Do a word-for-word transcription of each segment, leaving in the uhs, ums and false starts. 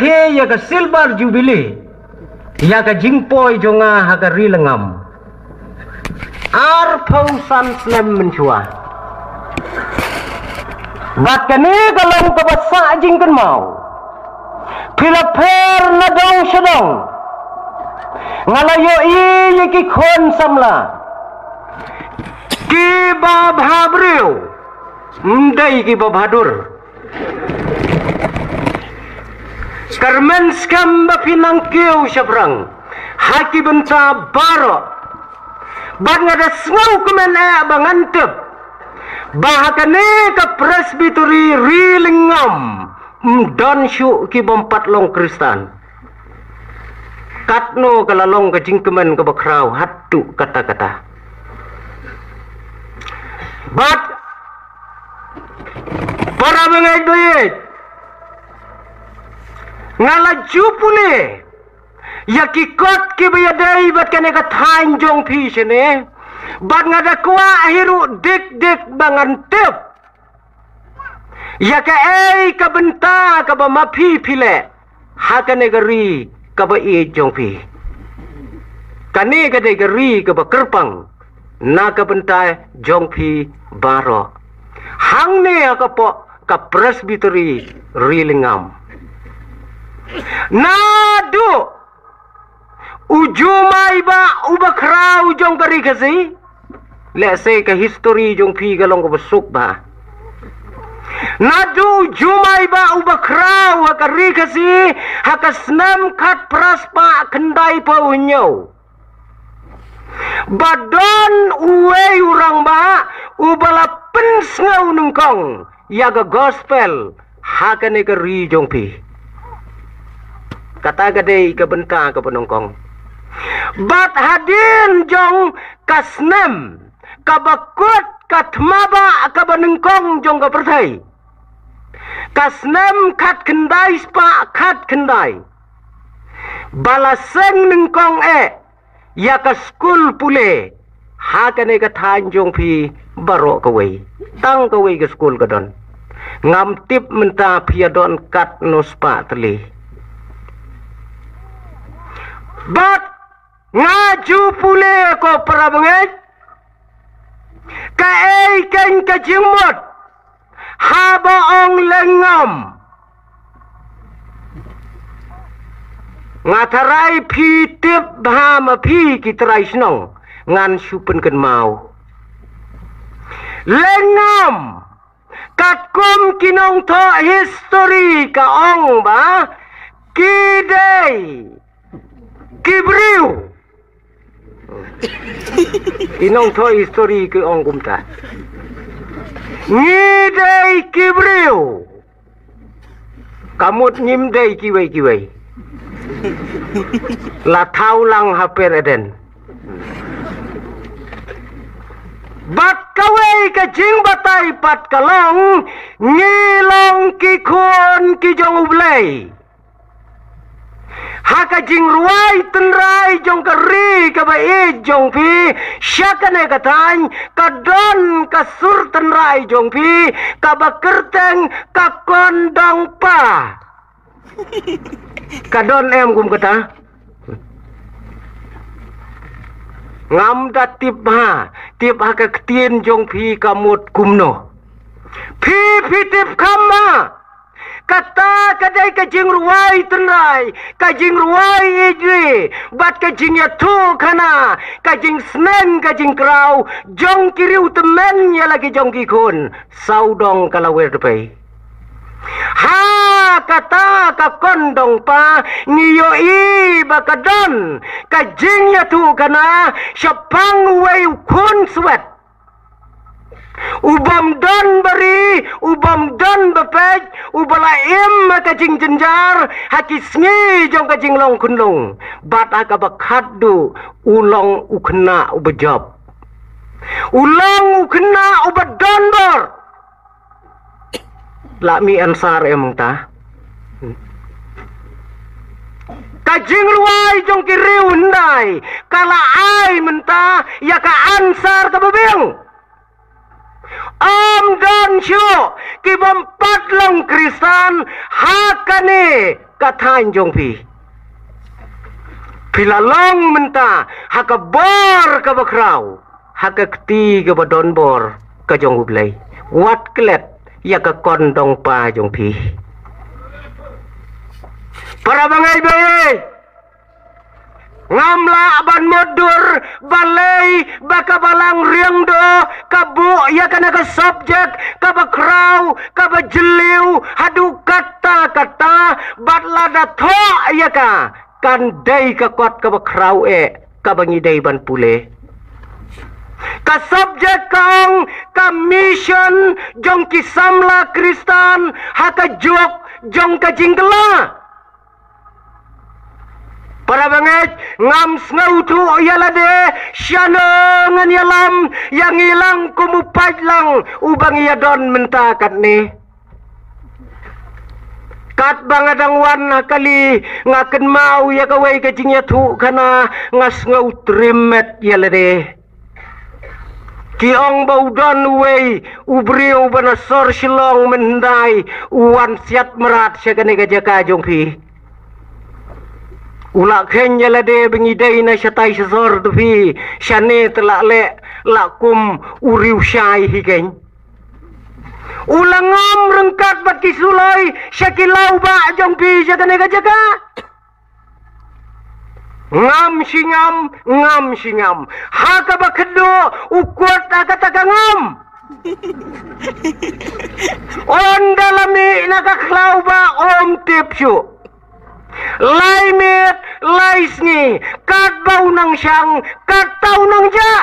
Te ïa ka silver jubilee, ïa ka jingpoi jong nga ha ka ri Lyngngam, arphew san snem mynshuwa. Bad kane ka long kaba sah jingkynmaw. Phi la pher na dong sha dong. Nga la ïohi ïa ki khun samla, kiba bha briew, ym dei kiba bha dur. Kyrmen skhem ba phi nang kiew shaphrang ha ki bynta baroh. Bad nga da sngewkmen eh ba ngan tip ba ha kane ka Presbytery ri Lyngngam ym don shuh ki bym pat long Khristan. Katno ka la long ka jingkmen kaba khraw haduh katta katta. Bad para bangeit bangeit, nga la ju pule ïa ki kot kiba ïadei bad kane ka thaiñ jong phi shane. Bad nga da kwah hi ruh dik dik ba ngan tip ïa kaei ka bynta kaba ma phi phi leh ha kane ka ri kaba ïeit jong phi. Kane ka dei ka ri kaba kyrpang na ka bynta jong phi baroh. Hangne ha ka pok ka Presbytery ri Lyngngam, naduh u jumai ba uba khraw jong ka ri Khasi. Lehse ka history jong phi ka long kaba suk ba, naduh u jumai ba uba khraw ha ka ri Khasi ha ka snem khatphra spah khyndaiphew hynñiew, ba don uwei u rangbah uba la pynsngew nyngkong ïa ka gospel ha kane ka ri jong phi. Kata ka dei ka bynta kaba nyngkong. Bad hadien jong ka snem kaba kut ka thma ba kaba nyngkong jong ka pyrthei, ka snem khatkhyndai spah khatkhyndai, ba la seng nyngkong eh ïa ka skul pule ha kane ka thaiñ jong phi baroh kawei. Tang kawei ka skul ka don. Ngam tip mynta phi ïa don katno spah tylli. Bad nga ju pule ko para bangeit, kaei kein ka jingmut haba ong Lyngngam? Nga tharai phi tip bha ma phi ki trai shnong, ngan shu pynkynmaw. Lyngngam, katkum ki nongthoh history ka ong ba ki dei ki briew. Ki nongthoh history ki ong kumta, ngi dei ki briew. Ka mut ngim dei kiwei kiwei. La thaw lang ha Per Eden. Bad kawei ka jingbatai pat ka long, ngi long ki khun ki jong U Blei. Ha ka jingrwai tynrai jong ka ri kaba ïeit jong phi sha kane ka thaiñ, ka don ka sur tynrai jong phi kaba kyrteng ka Kondong Pa. Ka don em kum kata? Ngam da tip bha, tip ha ka ktien jong phi ka mut kumno. Phi phi tip kham bha. Kata ka dei ka jingrwai tynrai, ka jingrwai ïeit ri, bad ka jingïathuh khana, ka jingsneng ka jingkraw jong ki riewtymmen ïa la ki jong ki khun sawdong ka la wer dpei. Ha kata ka Kondong Pa ngi ïohi ba ka don ka jingïathuh khana shaphang uwei u khun swet u bym don bari, u bym don bapeit, uba la im ha ka jingjynjar ha ki sngi jong ka jinglong khunlung. Bad ha kaba khatduh u long u khynnah uba jop, u long u khynnah uba don bor. La mih answer em mynta? Ka jingrwai jong ki riewhyndai ka la ai mynta ïa ka answer kaba biang. Ym don shuh ki bym pat long Khristan ha kane ka thaiñ jong phi. Phi la long mynta ha ka bor kaba khraw, ha ka kti kaba donbor ka jong U Blei. Wat klet ïa ka kondong pa jong phi. Para bangeit bangeit, ngam lah ban mutdur balei ba ka Balang Riangdo ka buh ïa kane ka subject kaba khraw, kaba jylliew haduh katta katta, bad lada thoh ïa ka, kan dei ka kot kaba khraw eh kaba ngi dei ban pule. Ka subject ka ong ka mission jong ki samla Khristan ha ka juk jong ka jingkylla. Para bangeit, ngam sngewthuh ïa lade shano ngan ïalam ïa ngi lang kum u paid lang uba ngi ïadon mynta katne. Katba nga dang wan ha kali, nga kynmaw ïa kawei ka jingïathuhkhana, nga sngew trim met ïa lade. Ki ong ba u don uwei u briew ba na sor Shillong mynhyndai, u wan siat mrad sha kane ka jaka jong phi. U la kheiñ ïa lade ba ngi dei na shatai shasor te phi, shane te la leh, la kum u riewshai hi keiñ. U la ngam ryngkat bad ki suloi sha ki law bah jong phi sha kane ka jaka. Ngam shi ngam, ngam shi ngam. Ha kaba kynduh u kut ha kata ka ngam. Ynda la mih na ka khlaw bah um tip shuh. Lai miet, lai sngi, katba u nang shang, katta u nang jah.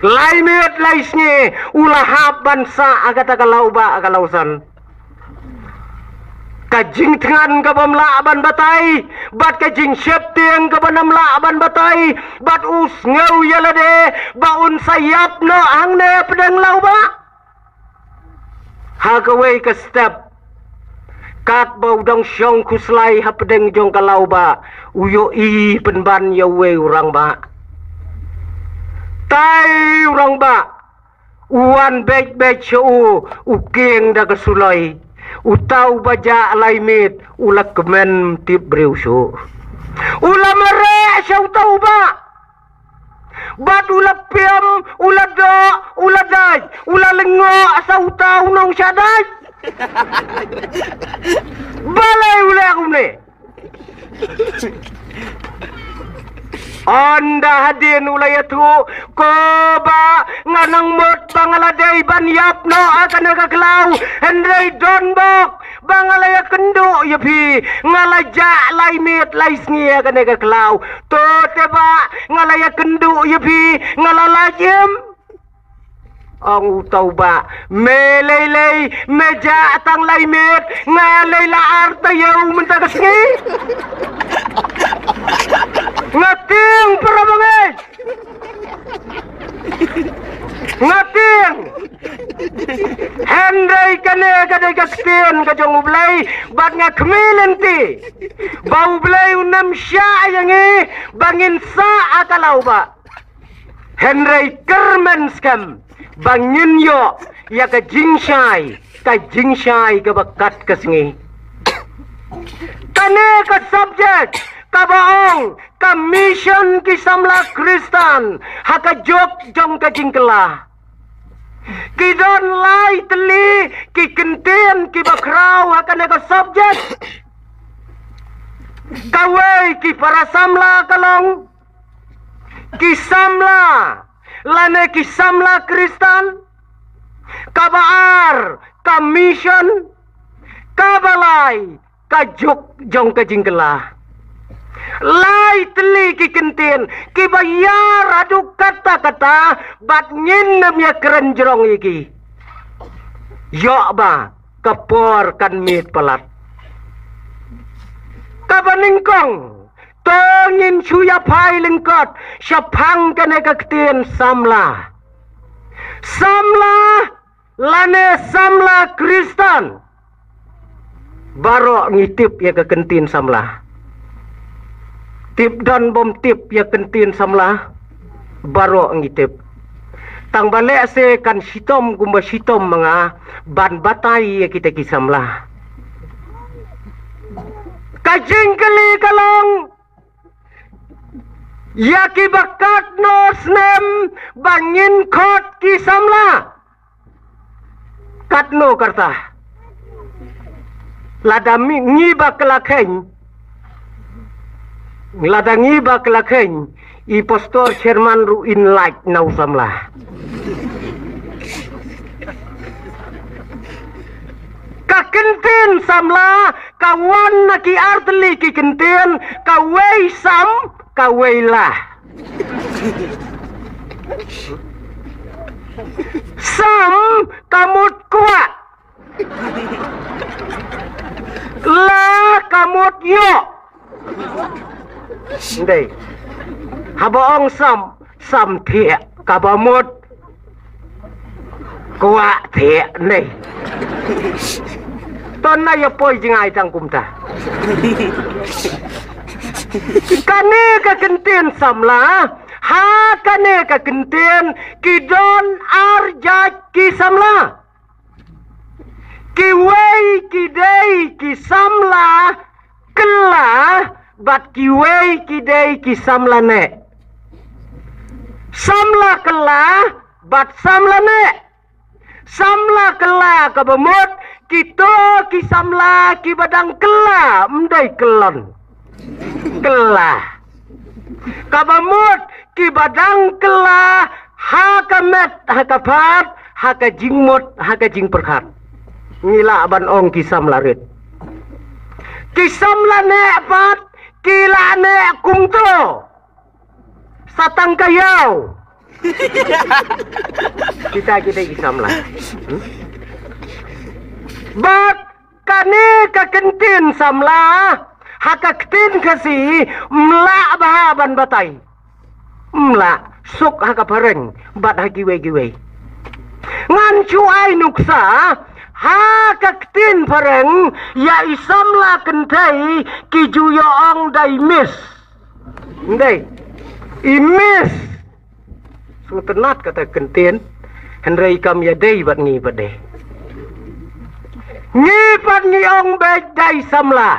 Lai miet lai sngi u la hap ban sah ha kata ka law bah ka law san. Ka jingthngan ka bym lah ban batai, bad ka jingsheptieng ka bym lah ban batai, bad u sngew ïa lade ba un sa ïap noh hangne pdeng law bah. Ha kawei ka step, katba u dang shong khuslai hapdeng jong ka law bah, u ïohi pynban ïa uwei u rangbah. Tai u rangbah, u wan beit beit sha u, u kieng da ka suloi. Uta uba jah lai miet u la kmen tip briew shuh. U la mareh sha uta u bah. Bad u la piam, u la doh, u la dait, u la lyngngoh sa uta u nongshah dait. Balei u leh kumne? Ynda hadien u la ïathuh, ko bah, nga nang mut ba nga la dei ban ïap noh ha kane ka khlaw, hynrei don bok ba nga la ïakynduh ïa phi, nga la jah lai miet lai sngi ha kane ka khlaw. To te bah, nga la ïakynduh ïa phi, nga la lait im. Ong uta u bah, me lei lei, me jah tang lai miet, nga lei la ar taïew mynta ka sngi. Nga tieng para bangeit. Nga tieng. Hynrei kane ka dei ka ktien ka jong U Blei, bad nga khmih lynti ba U Blei un ym shah ïa ngi ba ngin sah ha ka law bah. Hynrei kyrmen skhem ba ngin ïoh ïa ka jingshai, ka jingshai kaba kat ka sngi. Kane ka subject kaba ong ka mission ki samla Khristan ha ka juk jong ka jingkylla. Ki don lai tylli ki kyntien kiba khraw ha kane ka subject. Kawei ki para samla ka long ki samla, lane ki samla Khristan. Kaba ar ka mission. Kaba lai ka juk jong ka jingkylla. Lai tylli ki kyntien kiba ïar haduh katta katta bad ngin ym ïakren jrong ïa ki. Ïoh ba ka por kan miet palat. Kaba nyngkong, to ngin shu ïaphai lyngkot shaphang kane ka ktien samla. Samla lane samla Khristan. Baroh ngi tip ïa ka kyntien samla. Tip don bym tip ïa ka kyntien samla, baroh ngi tip. Tang ba lehse kan shitom kumba shitom ma nga ban batai ïa kita ki samla. Ka jingkylli ka long, ïa kiba katno snem ba ngin khot ki samla? Katno ka rta? Lada mi, ngi ba kylla kheiñ, lada ngi ba kylla kheiñ, i pastor chairman ruh in lait na u samla. Ka kyntien samla ka wan na ki artylli ki kyntien, kawei sam, kawei la. Sam ka mut kwah. La ka mut ïoh. Ndei. Haba ong sam, sam thiah, kaba mut kwah thiah, ndei. To na ïa poi jngai tang kumta. Kane ka kyntien samla, ha kane ka kyntien ki don ar jait ki samla. Kiwei ki dei ki samla kylla, bad kiwei ki dei ki samla neh. Samla kylla bad samla neh. Samla kylla kaba mut kito ki samla kiba dang kylla, ym dei kyllon. Kylla. Kaba mut kiba dang kylla ha ka met, ha ka phad, ha ka jingmut, ha ka jingpyrkhat. Ngi lah ban ong ki samla rit. Ki samla neh pat ki la neh kumto. Sa tang ka ïaw. Kita ki dei ki samla. Hmm? Bad kane ka kyntien samla, ha ka ktien Khasi, ym lah bha ban batai. Ym lah, suk ha ka phareng bad ha kiwei kiwei. Ngan shu ai nuksa, ha ka ktien phareng ïa i samla kynthei ki ju ïa ong da i miss. Ndei, i miss. Sngewtynnat kata ka kyntien, hynrei kam ïadei bad ngi pat de. Ngi pat ngi ong beit da i samla.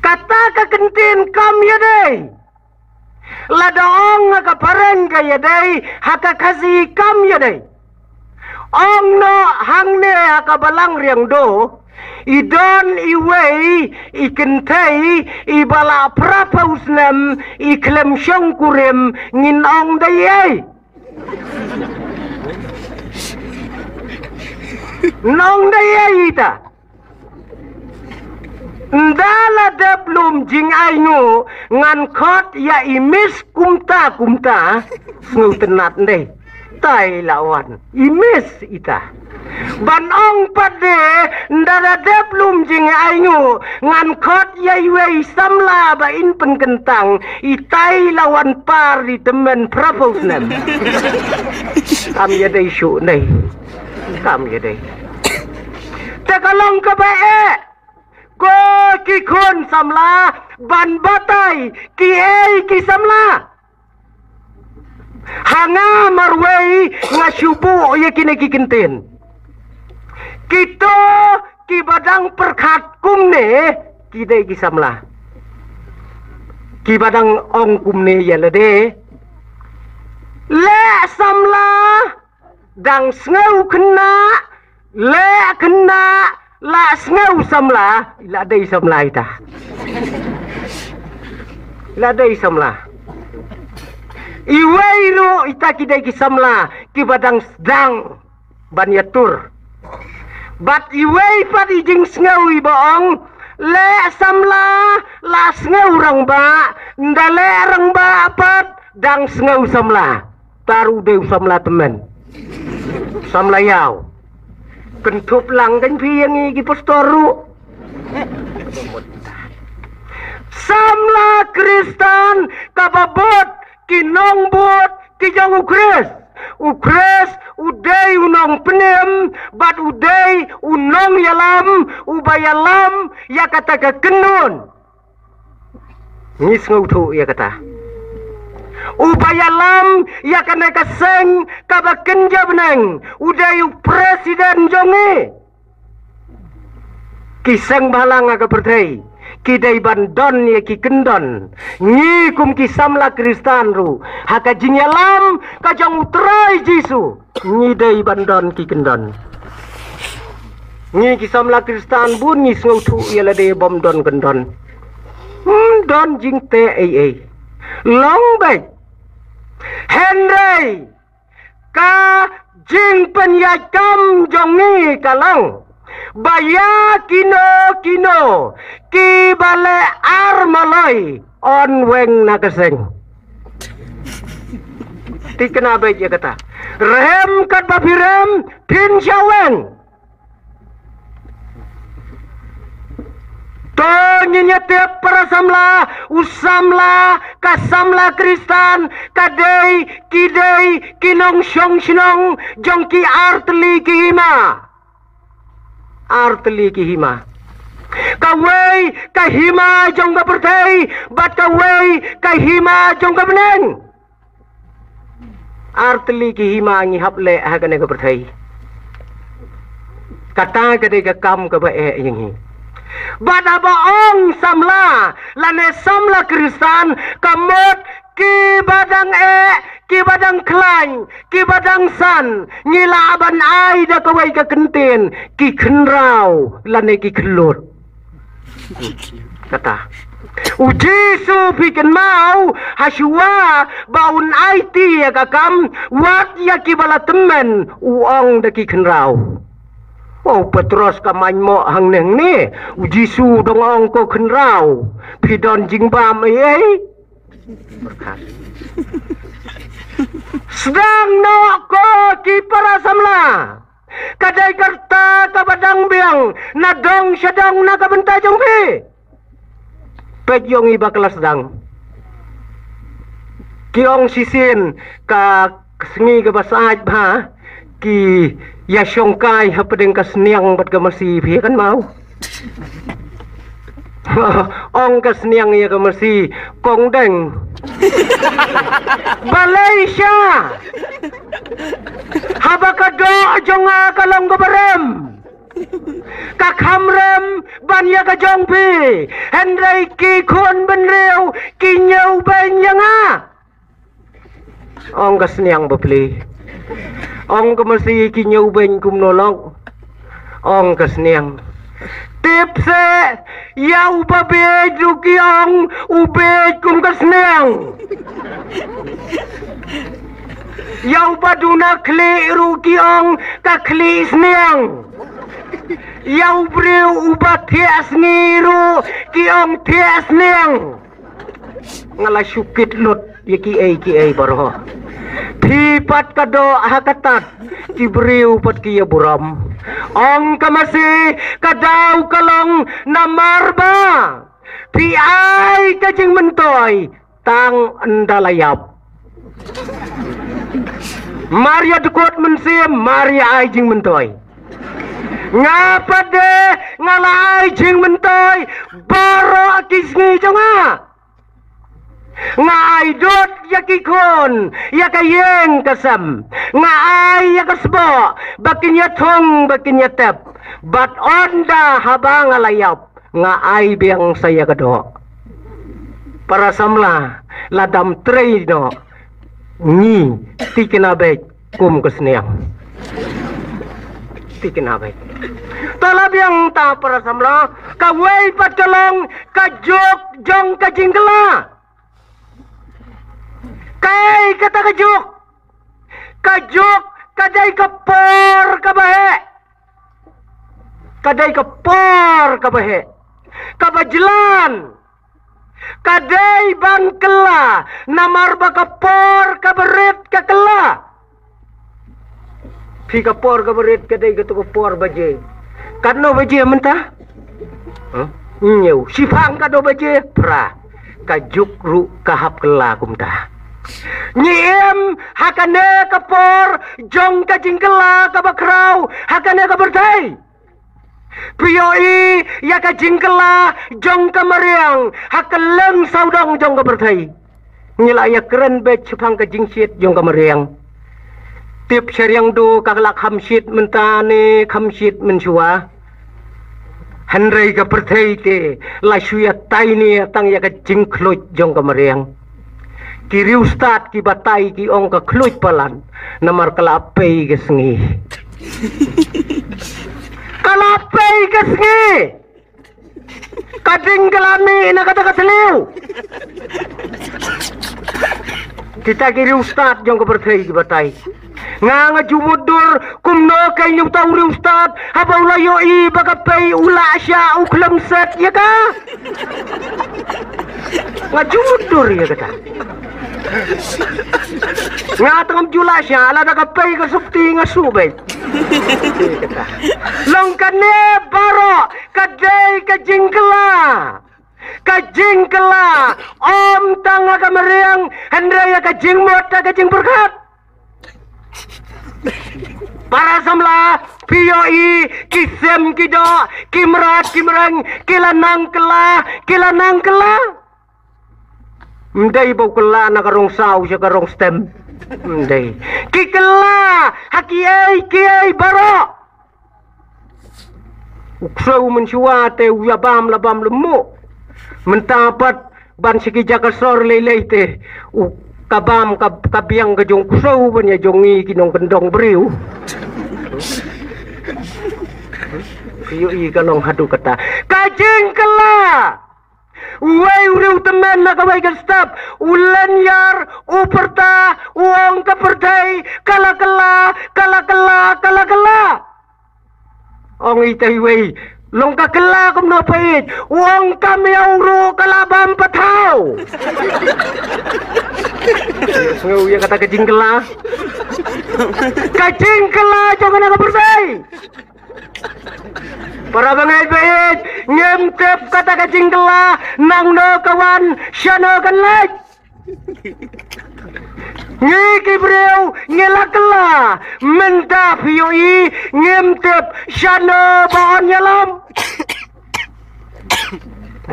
Kata ka kyntien kam ïadei. Lada ong ha ka phareng ka ïadei, ha ka Khasi kam ïadei. Ong noh hangne ha ka Balang Riangdo, i don iwei i kynthei iba la phra phew snem, i khlem shongkurim, ngin ong da i ei? Ngin ong da i ei ita? Ynda la dep lum jingainguh, ngan khot ïa i miss kumta kumta, sngewtynnat ndei. Tai la wan i miss ita. Ban ong pat de, ynda la dep lum jingainguh, ngan khot ïa iwei i samla ba in pynkyntang, i tai la wan par i tymmen phra phew snem. Kam ïadei shuh ndei. Kam ïadei. Te ka long kaba eh. Ko ki khun samla, ban batai kiei ki samla. Ha nga marwei nga shu buh ïa kine ki kyntien. Kito kiba dang pyrkhat kumne ki dei ki samla. Kiba dang ong kumne ïa lade, leh samla, dang sngew khynnah, leh khynnah, la sngew samla, i la dei samla ita. I la dei samla. Iwei ruh ita ki dei ki samla kiba dang sdang ban ïatur. Bad iwei pat i jingsngew iba ong, leh samla, la sngew rangbah, ynda leh rangbah pat, dang sngew samla. Tang u dei u samla tymmen. Samla ïaw. Kynthup lang kan phi ïa ngi ki pastor ruh. Samla Khristan kaba bud, ki nongbud ki jong u Khrist. U Khrist u dei u nongpynim bad u dei u nongïalam, uba ïalam ïa kata ka kynhun. Ngi sngewthuh ïa kata. Uba ïalam ïa kane ka seng kaba kynja bneng u dei u president jong ngi. Ki seng bhalang ha ka pyrthei ki dei ban don ïa ki kyndon. Ngi kum ki samla Khristan ruh ha ka jingïalam ka jong u Trai Jisu ngi dei ban don ki kyndon. Ngi ki samla Khristan bun ngi sngewthuh ïa lade bym don kyndon. Hmm, don jingteh ei ei. Long beit. Hynrei ka jingpynïaid kam jong ngi ka long ba ïa kino kino kiba leh ar maloi yn weng na ka seng. Thikna beit ïa kata. Rhem katba phi rhem phin shah weng. To ngin ïa tip para samla, u samla, ka samla Khristan ka dei, ki dei ki nongshong shnong jong ki artylli ki hima. Artylli ki hima. Kawei ka hima jong ka pyrthei bad kawei ka hima jong ka bneng. Artylli ki hima ngi hap leh ha kane ka pyrthei. Kata ka dei ka kam kaba eh ïa ngi. Bad haba ong samla lane samla Khristan ka mut kiba dang eh, kiba dang khlaiñ, kiba dang san, ngi lah ban ai da kawei ka kyntien ki khynraw lane ki khyllut. Kata u Jisu phi kynmaw ha shuwa ba un aiti ïa ka kam wat ïa kiba la tymmen u ong da ki khynraw. O Petros ka mañ mo hangne hangne u Jisu dang ong ko khynraw phi don jingbam ei ei. Sdang noh ko ki para samla. Ka dei ka rta kaba dang biang na dong sha dong na ka bynta jong phi. Peit ïong i ba ka la sdang. Ki ong shisien ka sngi kaba sait bha ki ïa shongkai hapdeng ka sniang bad ka masi phi kan mau. Ong ka sniang ïa ka masi kong deng. Balei sha haba ka doh jong nga ka long kaba rem. Ka kham rem ban ïa ka jong phi. Hynrei ki khun bynriew ki ñiew beiñ ïa nga. Ong ka sniang bapli. Ong ka masi ki ñiew beiñ kumno long. Ong ka sniang. Tip se ïa uba bieit ruh ki ong u bieit kum ka sniang. Ïa uba duna khlieh ruh ki ong ka khlieh sniang. Ïa u briew uba thiah sngi ruh ki ong thiah sniang. Nga la shu kit lut ïa kiei kiei baroh. Phi pat ka doh ha ka tad ki briew pat ki ïa burom. Ong ka masi ka daw ka long namar ba phi ai ka jingmyntoi tang ynda la ïap. Mar ïa dkut mynsiem mar ïa ai jingmyntoi. Nga pat de nga la ai jingmyntoi baroh ki sngi jong nga. Nga ai dud ïa ki khun ïa ka ïing ka sem. Nga ai ïa ka sboh ba kin ïa thung ba kin ïa tep. Bad ynda haba nga la ïap nga ai biang sa ïa ka doh. Para samla la dam trei noh. Ngi tikna beit kum ka sniang. Tikna beit. Ta la biang ta para samla kawei pat ka long ka juk jong ka jingkylla. Kaei kata ka juk? Ka juk ka dei ka por kaba heh. Ka dei ka por kaba heh. Kaba jlan. Ka dei ban kylla namar ba ka por kaba rit ka kylla. Phi ka por kaba rit ka dei kato ka por baje. Katno baje mynta? Huh? Hynñiew. Shiphang katno baje? Phra. Ka juk ruh ka hap kylla kumta. Ngi im ha kane ka por jong ka jingkylla kaba khraw ha kane ka pyrthei. Phi ïohi ïa ka jingkylla jong ka mariang ha kylleng sawdong jong ka pyrthei. Ngi la ïa kren beit shaphang ka jingshit jong ka mariang. Tip shariang do ka la kham shit mynta ne kham shit mynshuwa. Hynrei ka pyrthei te la shu ïa tai ne tang ïa ka jingkhluit jong ka mariang. Ki riewstad ki batai ki ong ka khluit palat namar ka la pei ka sngi. Ka la pei ka sngi. Ka ding ka la mih na kata ka thliew. Kita ki riewstad jong ka pyrthei ki batai. Nga nga ju mutdur kumno ka ïa uta u riewstad haba u la ïohi ba ka pei u la sha u khlem set ïa ka. Nga ju mutdur ïa kata. Nga tang ju la sha lada ka pei ka sukti nga shu beit. Long kane baroh ka dei ka jingkylla. Ka jingkylla ym tang ha ka mariang hynrei ha ka jingmut ha ka jingpyrkhat. Para samla, phi ïohi ki sem ki doh, ki mrad ki mreng, ki la nang kylla, ki la nang kylla. Ym dei ba u kylla na ka rong saw sha ka rong stem. Ym dei. Ki kylla ha kiei kiei baroh. U ksew mynshuwa te u ïa bam la bam lemo. Mynta pat ban sha ki jaka sor lei lei te u ka bam ka, ka biang ka jong u ksew ban ïa jong ngi ki nongkyndong briew. Ka ïohi ka long haduh kata. Ka jingkylla. Uwei u riewtymmen na kawei ka step u lyniar u pyrta u ong ka pyrthei ka la kylla, ka la kylla, ka la kylla. Ong ita iwei long ka kylla kumno peit u ong ka miaw ruh ka la bam pathaw. Sngew ïa kata ka jingkylla. Ka jingkylla jong kane ka pyrthei. Para bangeit bangeit, ngim tip kata ka jingkylla nangno ka wan, shano kan leit. Ngi ki briew ngi la kylla, mynta phi ïohi ngim tip shano ba yn ïalam.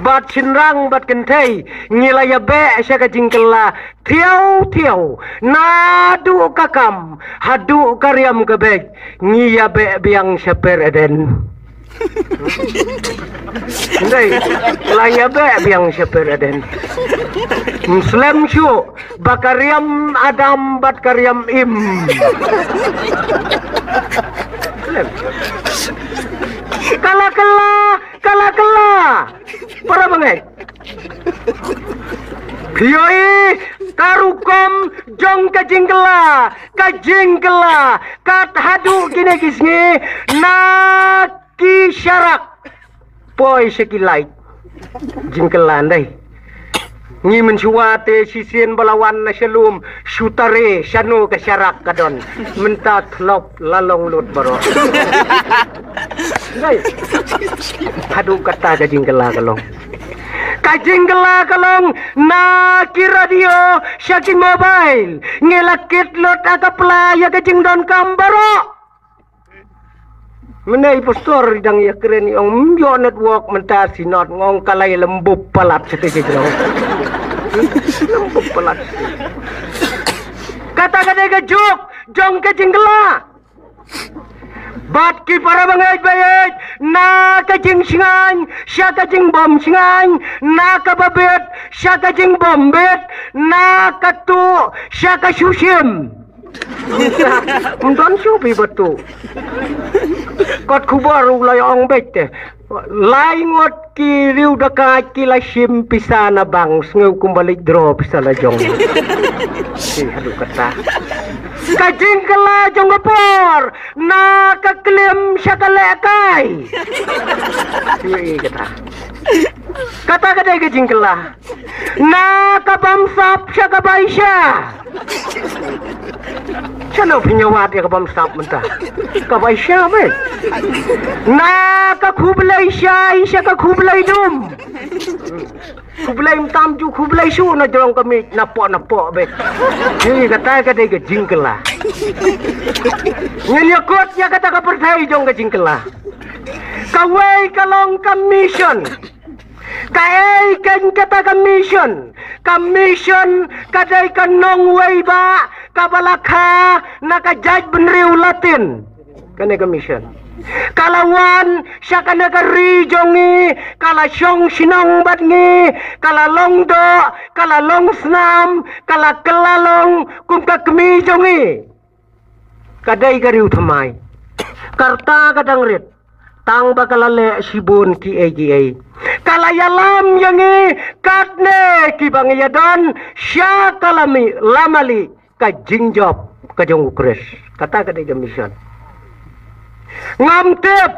Bad shynrang bad kynthei ngi la ïa beh sha ka jingkylla thiaw thiaw, naduh ka kam haduh ka riam ka beit ngi ïa beh biang sha per Eden. Ndei, la ïa beh biang sha per Eden. Ym slem shuh ba ka riam Adam bad ka riam Im. Slem. Ka la kylla, ka la kylla. Para bangeit. Phi ïohi ka rukom jong ka jingkylla, ka jingkylla kat haduh kine ki sngi na ki sharak. Poi sha ki lait. Jingkylla ndei. Ngi mynshuwa te shisien ba la wan na sha lum shu tare shano ka sharak ka don. Mynta thlop la long lut baroh. Ndei. Haduh kata ka jingkylla ka long. Ka jingkylla ka long na ki radio sha ki mobile. Ngi la kit lut ha ka pla ïa ka jingdonkam baroh. Mynne i pastor i dang ïa kren i ong ym ïoh network mynta synod, nga ong ka la ïa lymbup palat shatei ka jrong. Lymbup palat. Kata ka dei ka juk jong ka jingkylla. Bad ki para bangeit bangeit, na ka jingshngaiñ sha ka jingbym shngaiñ, na kaba bit sha ka jingbym bit, na ka tuh sha ka shu shim. Ym don shuh phi ba tuh. Kot khubor u la ong beit te. Lai ngut ki riew dakaid ki la shim pisa na bank, sngew kumba leit draw pisa la jong. Ki haduh kata. Ka jingkylla jong ka por na ka klim sha ka lehkai. Ki kata. Kata ka dei ka jingkylla. Na ka bam sap sha ka bai sha. Shano phi ñiewad ïa ka bam sap mynta? Ka bai sha me. Na ka khublei shai sha ka khublei dum. Khublei mynta ym ju khublei shuh na jrong ka miej na poh na poh beit. Ngi kata ka dei ka jingkylla. Ngin ïa kut ïa kata ka pyrthei jong ka jingkylla. Kawei ka long ka mission. Kaei kein kata ka mission? Ka mission ka dei ka nongwei ba kaba la kha na ka jaitbynriew Latin. Kane ka mission ka la wan sha kane ka ri jong ngi, ka la shong shnong bad ngi, ka la long doh, ka la long snam, ka la kylla long kum ka kmie jong ngi. Ka dei ka riewthymmai. Ka rta ka dang rit tang ba ka la leh shibun kiei kiei. Ka la ïalam ïa ngi katne kiba ngi ïadon sha ka lami lamali ka jingjop ka jong u Khrist. Kata ka dei ka mission. Ngam tip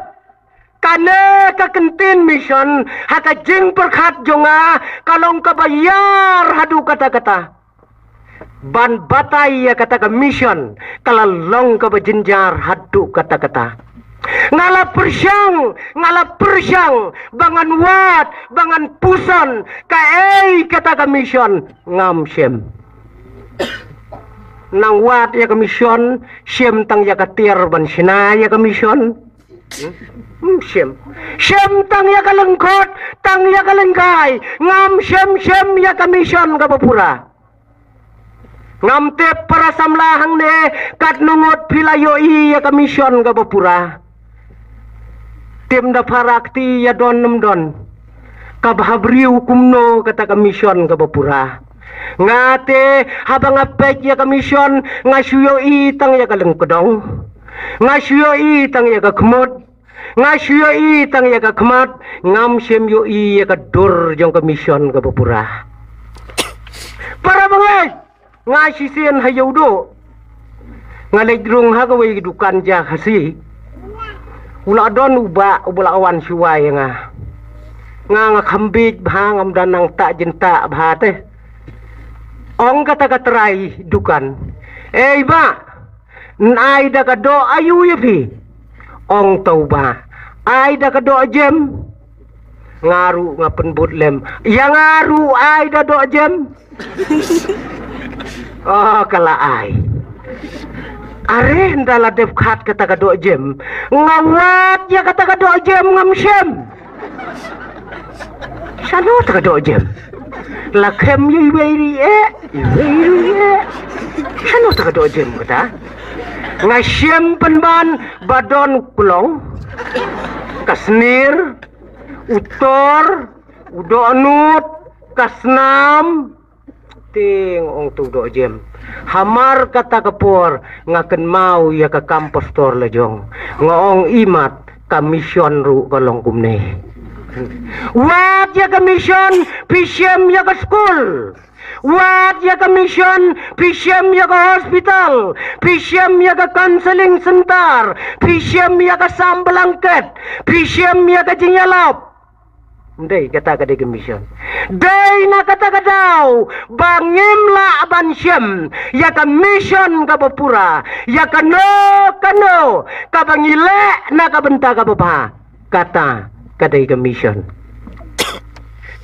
kane ka kyntien mission ha ka jingpyrkhat jong nga ka long kaba ïar haduh katta katta. Ban batai ïa kata ka mission ka la long kaba jynjar haduh katta katta. Nga la pyrshang, nga la pyrshang ba ngan wad, ba ngan puson kaei kata ka mission. Ngam shem. Nang wad ïa ka mission, shem tang ïa ka tiar ban shna ïa ka mission. Hmm, shem. Shem tang ïa ka lyngkot, tang ïa ka lyngkai. Ngam shem shem ïa ka mission kaba pura. Ngam tip para samla hangne katno ngut phi la ïohi ïa ka mission kaba pura. Tim da pharakti ïa don nym don. Ka bha briew kumno kata ka mission kaba pura. Nga te haba nga peit ïa ka mission nga shu ïohi tang ïa ka lyngkdong. Nga shu ïohi tang ïa ka khmut. Nga shu ïohi tang ïa ka khmat. Ngam shem ïohi ïa ka dur jong ka mission kaba pura. Para bangeit, nga shisien ha Ïewduh. Nga leit rung ha kawei ka dukan ja Khasi. U la don u bah uba la wan shuwa ïa nga. Nga nga kham bieit bha, ngam da nang tah jingtah bha te. Ong kata ka trai dukan, "Ei bah, n ai da ka doh aïu ïa phi?" Ong uta u bah, "Ai da ka doh jem." Nga ruh nga pynbud lem, "Ïa nga ruh ai da doh jem." Oh, ka la ai. Are, ynda la dep khat kata ka doh jem, nga wad ïa kata ka doh jem, ngam shem. Shano ta ka doh jem? La khem ïa iwei ri eh, iwei ri eh. Shano ta ka doh jem kata? Nga shem pynban ba don u klong, ka snir, u tor, u dohnud, ka snam. Te nga ong, "To doh jem." Hamar kata ka por nga kynmaw ïa ka kam pastor la jong. Nga ong, "Imat, ka mission ruh ka long kumne." Wad ïa ka mission, phi shem ïa ka skul. Wad ïa ka mission, phi shem ïa ka hospital, phi shem ïa ka counseling center, phi shem ïa ka sam blanket, phi shem ïa ka jingïalap. Ndei, kata ka dei ka mission. Dei na kata ka daw ba ngim lah ban shem ïa ka mission kaba pura, ïa kano kano kaba ngi leh na ka bynta kaba bha. Kata ka dei ka mission.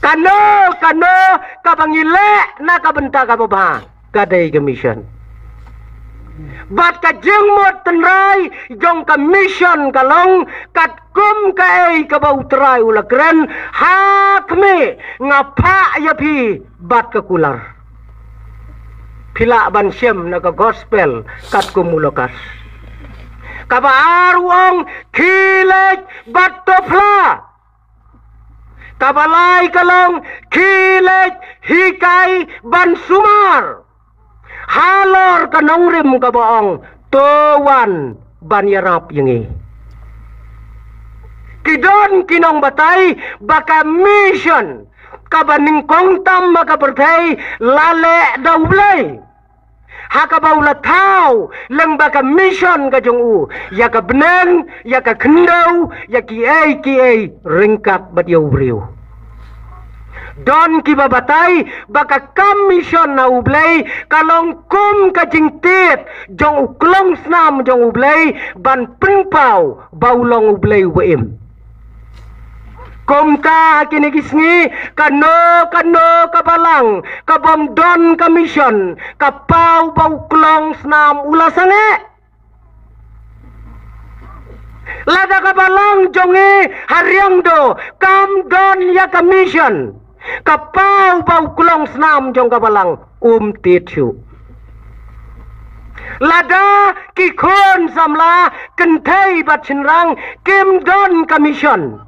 Kano kano kaba ngi leh na ka bynta kaba bha, ka dei ka mission. Bad ka jingmut tynrai jong ka mission ka long, katkum kaei kaba U Trai u la kren, "Ha khmih, nga phah ïa phi bad ka kular." Phi lah ban shem na ka gospel katkum u Lukas. Kaba ar u ong, "Khie leit bad to phla." Kaba lai ka long, "Khie leit hikai ban sumar." Halor ka nongrim kaba ong, "To wan ban ïarap ïa ngi." Ki don ki nongbatai ba ka mission kaba nyngkong tam ha ka pyrthei la leh da U Blei. Ha kaba u la thaw lyngba ka mission ka jong u ïa ka bneng, ïa ka khyndew, ïa kiei kiei ryngkat bad ïa u briew. Don kiba batai ba ka kam mission na U Blei ka long kum ka jingtied jong u klongsnam jong U Blei ban pynpaw ba u long U Blei uba im. Kumta ha kine ki sngi, kano kano ka balang ka bym don ka mission ka paw ba u klongsnam u la sangeh. Lada ka balang jong ngi ha Riangdo kam don ïa ka mission, Ka paw ba u klong snam jong ka balang um tied shuh. Lada ki khun samla kynthei bad shynrang kim don ka mission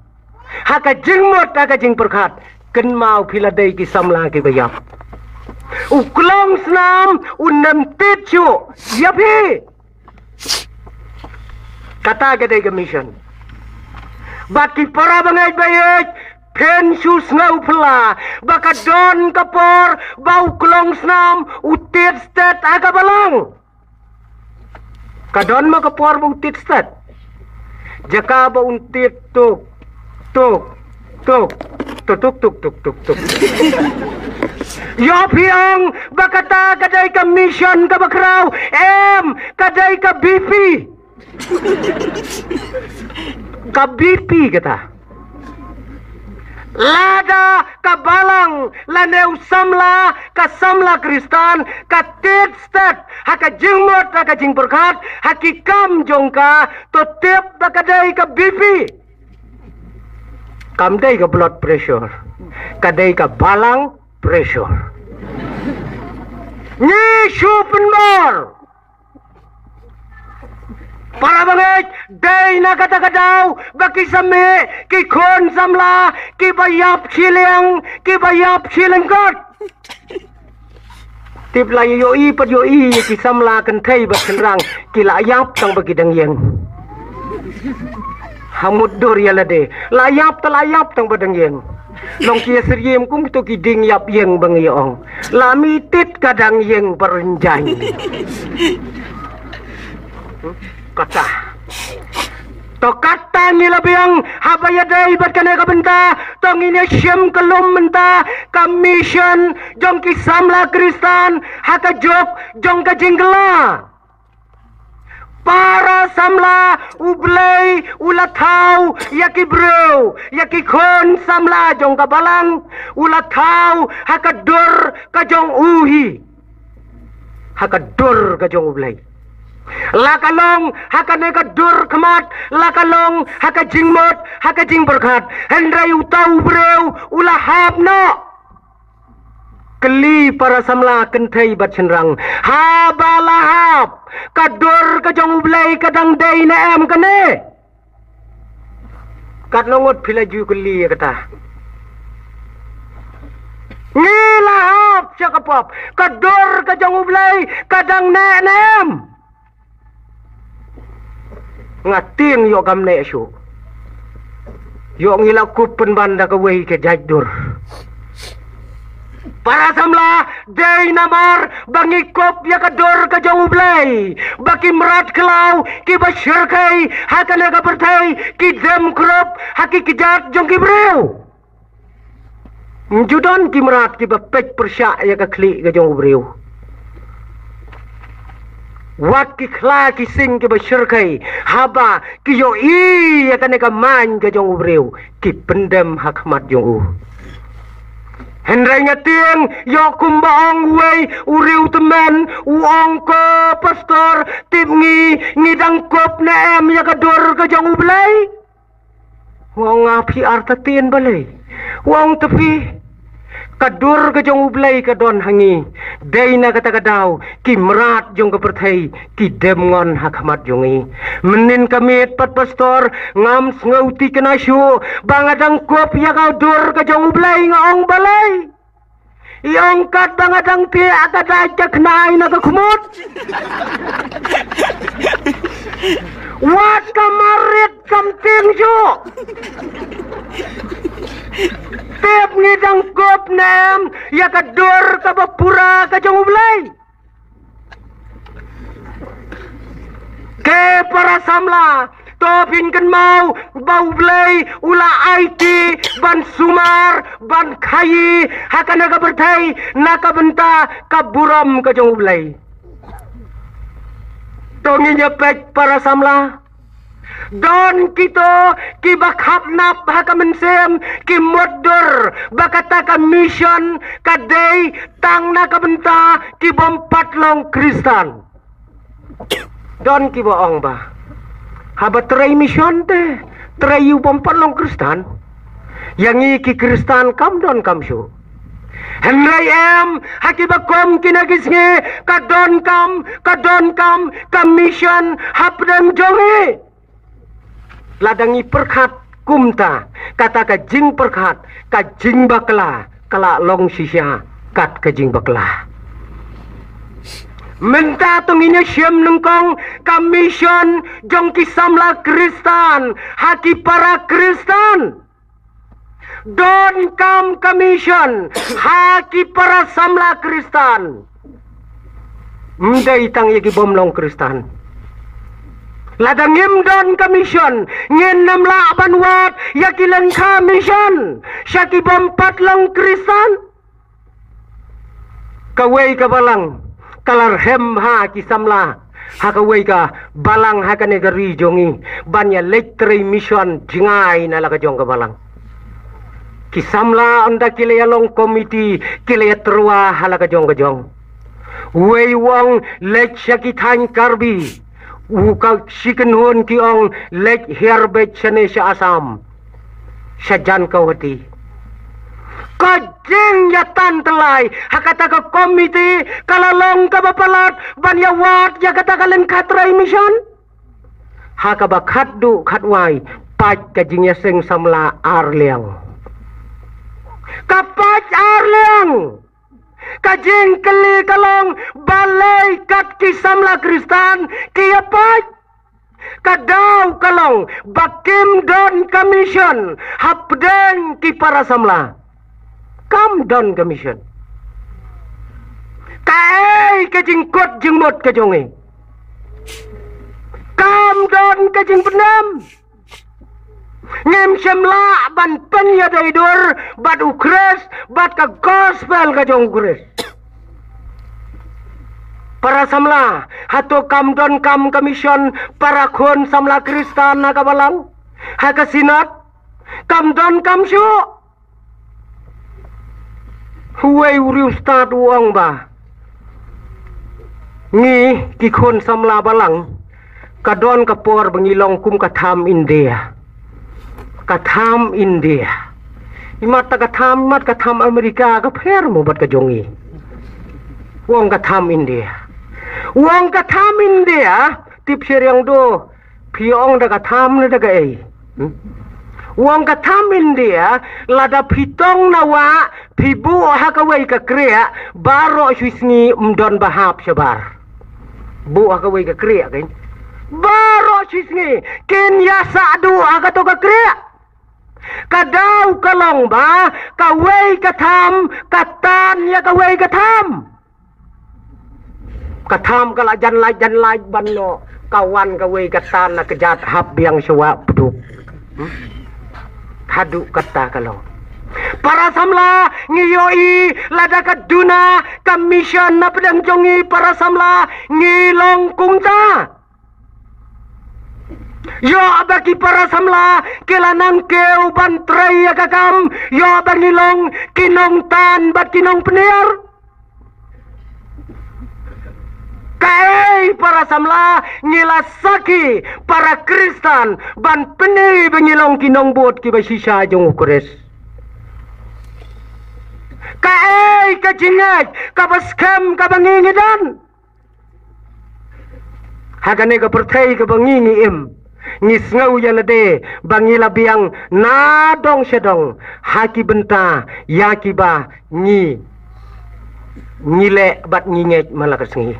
ha ka jingmut ha ka jingpyrkhat, kynmaw phi la dei ki samla ki ba ïap. U klong snam un ym tied shuh ïa phi. Kata ka dei ka mission. Bad ki para bangeit bangeit, phin shu sngewphylla ba ka don ka por ba u klong snam u tied stet ha ka balang. Ka don ma ka por ba u tied stet? Jaka ba un tied tuk tuk tuk tuk tuk tuk tuk tuk tuk. Ïoh phi ong ba kata ka dei ka mission ka ba khraw? Em, ka dei ka B P. Ka B P kata. Lada ka balang lane u samla, ka samla Khristan, ka tied stet ha ka jingmut ha ka jingpyrkhat ha ki kam jong ka, to tip ba ka dei ka B P. Kam dei ka blood pressure, ka dei ka balang pressure. Ngi shu pynbor. Para bangeit, dei na kata ka daw ba ki samla, ki khun samla ki ba ïap shiliang, ki ba ïap shiliang kot. Tip la ïohi pat ïohi ïa ki samla kynthei bad shynrang ki la ïap tang ba ki dang ïeng. Ha mut dur ïa lade, la ïap ta la ïap tang ba dang ïeng. Long ki ïa syriem kum kito ki dieng ïap ïeng ba ngi ong. La mi tit ka dang ïeng parynjai. Kata. To kata ngi la biang haba ïadei bad kane ka bynta, to ngin ïa shim ka lum mynta ka mission jong ki samla Khristan ha ka juk jong ka jingkylla. Para samla, U Blei u la thaw ïa ki briew, ïa ki khun samla jong ka balang, u la thaw ha ka dur ka jong u hi. Ha ka dur ka jong U Blei. La ka long ha kane ka dur khmat, la ka long ha ka jingmut ha ka jingpyrkhat. Hynrei uta u briew u la hap noh. Kylli para samla kynthei bad shynrang, haba la hap, ka dur ka jong U Blei ka dang dei ne em kane? Katno ngut phi la ju kylli ïa kata? Ngi la hap sha ka pop, ka dur ka jong U Blei ka dang neh ne em? Nga tieng ïoh kam neh shuh. Ïoh ngi la kup pynban da kawei ka jait dur. Para samla, dei namar ba ngi kup ïa ka dur ka jong U Blei ba ki mrad khlaw ki ba shyrkhei ha kane ka pyrthei ki dem krup ha ki kjat jong ki briew. Ym ju don ki mrad ki ba peit pyrshah ïa ka khlieh ka jong u briew. Wat ki khla ki sing ki ba shyrkhei haba ki ïohi ïa kane ka main ka jong u briew, ki pyndem ha khmat jong u. Hynrei nga tieng ïoh kumba ong uwei u riew tymmen, u ong, ko pastor, tip ngi, ngi dang kup ne em ïa ka dur ka jong U Blei? Nga ong, nga phi artatien balei? Nga ong, te phi, ka dur ka jong U Blei ka don ha ngi. Dei na kata ka daw ki mrad jong ka pyrthei ki dem ngon ha khmat jong ngi. Mynnin ka miet pat pastor, ngam sngewthikna shuh ba nga dang kup ïa ka dur ka jong U Blei. Nga ong, balei? I ong, katba nga dang thiah ka dait ka khnai na ka khmut. Wat ka marit kam tieng shuh. Tip ngi dang kup ne em ïa ka dur ka ba pura ka jong U Blei? Ke para samla, to phin kynmaw ba U Blei u la aiti ban sumar, ban khaïi ha kane ka pyrthei na ka bynta ka burom ka jong U Blei. To ngin ïa peit para samla. Don kito ki ba khapnap ha ka mynsiem, ki mutdur ba kata ka mission ka dei tang na ka bynta ki bym pat long Khristan. Don ki ba ong ba haba trei mission te trei ïa u bym pat long Khristan. Ïa ngi ki Khristan kam don kam shuh. Hynrei em, ha kiba kum kine ki sngi, ka don kam, ka don kam ka mission hapdeng jong ngi. Lada ngi pyrkhat kumta, kata ka jingpyrkhat, ka jingbakla ka la long shisha kat ka jingbakla. Mynta to ngin ïa shem nyngkong ka mission jong ki samla Khristan ha ki para Khristan. Don kam ka mission ha ki para samla Khristan. Ym dei tang ïa ki bym long Khristan. Lada ngim don ka mission, ngin ym lah ban wad ïa ki lyngkha mission sha ki bym pat long Khristan. Kawei ka balang ka la rhem ha ki samla ha kawei ka balang ha kane ka ri jong ngi ban ïa leit trei mission jngai na la ka jong ka balang. Ki samla ynda ki la ïa long komiti, ki la ïa tyrwa ha la ka jong ka jong. Wei u ong leit sha ki thaiñ Karbi, u ka shi kynhun ki ong leit hiar beit shane sha Assam, sha Jan Kauhati. Ka jingïatan tyllai ha kata ka komiti ka la long kaba palat ban ïa wad ïa kata ka lyngkha trei mission. Ha kaba khatduh khatwai, pait ka jingïaseng samla ar liang. Ka pait ar liang. Ka jingkylli ka long, balei kat ki samla Khristan ki ïa pait? Ka daw ka long ba kim don ka mission hapdeng ki para samla. Kam don ka mission. Kaei ka jingkut jingmut ka jong ngi? Kam don ka jingpyndem. Ngim shym lah ban pynïadei dur bad u Khrist, bad ka gospel ka jong u Khrist. Para samla, hato kam don kam ka mission para khun samla Khristan ha ka balang, ha ka synod? Kam don kam shuh. Huwei u riewstad u ong ba ngi ki khun samla balang, ka don ka por ba ngi long kum ka tham India. Ka tham India. Imat ta ka tham, imat ka tham Amerika ka pher mo bad ka jong ngi. U ong ka tham India. U ong ka tham India, tip sheriang do, phi ong da ka tham ne da kaei? Hmm? U ong ka tham India, lada phi tong na wah, phi buh ha kawei ka kriah, baroh shisngi ym don ba hap shabar. Buh ha kawei ka kriah kein. Baroh shisngi kin ïa sah duh ha kato ka kriah. Ka daw ka long ba kawei ka tham ka tan ïa kawei ka tham. Ka tham ka la jan lait jan lait ban noh, ka wan kawei ka tan na kjat hap biang shuwa pduk. Hmm? Haduh katta ka long. Para samla, ngi ïohi lada ka duna ka mission na pdeng jong ngi para samla, ngi long kumta. Ïoh ba ki para samla ki la nang kiew ban trei ïa ka kam, ïoh ba ngi long ki nongtan bad ki nongpynïar. Kaei para samla, ngi la sakhi para Khristan ban pyni ba ngi long ki nongbud kiba shisha jong u Khrist. Kaei ka jingngeit kaba skhem kaba ngi ngi don? Ha kane ka pyrthei kaba ngi ngi im, ngi sngew ïa lade ba ngi la biang na dong sha dong ha ki bynta ïa kiba ngi ngi leh bad ngi ngeit man la ka sngi.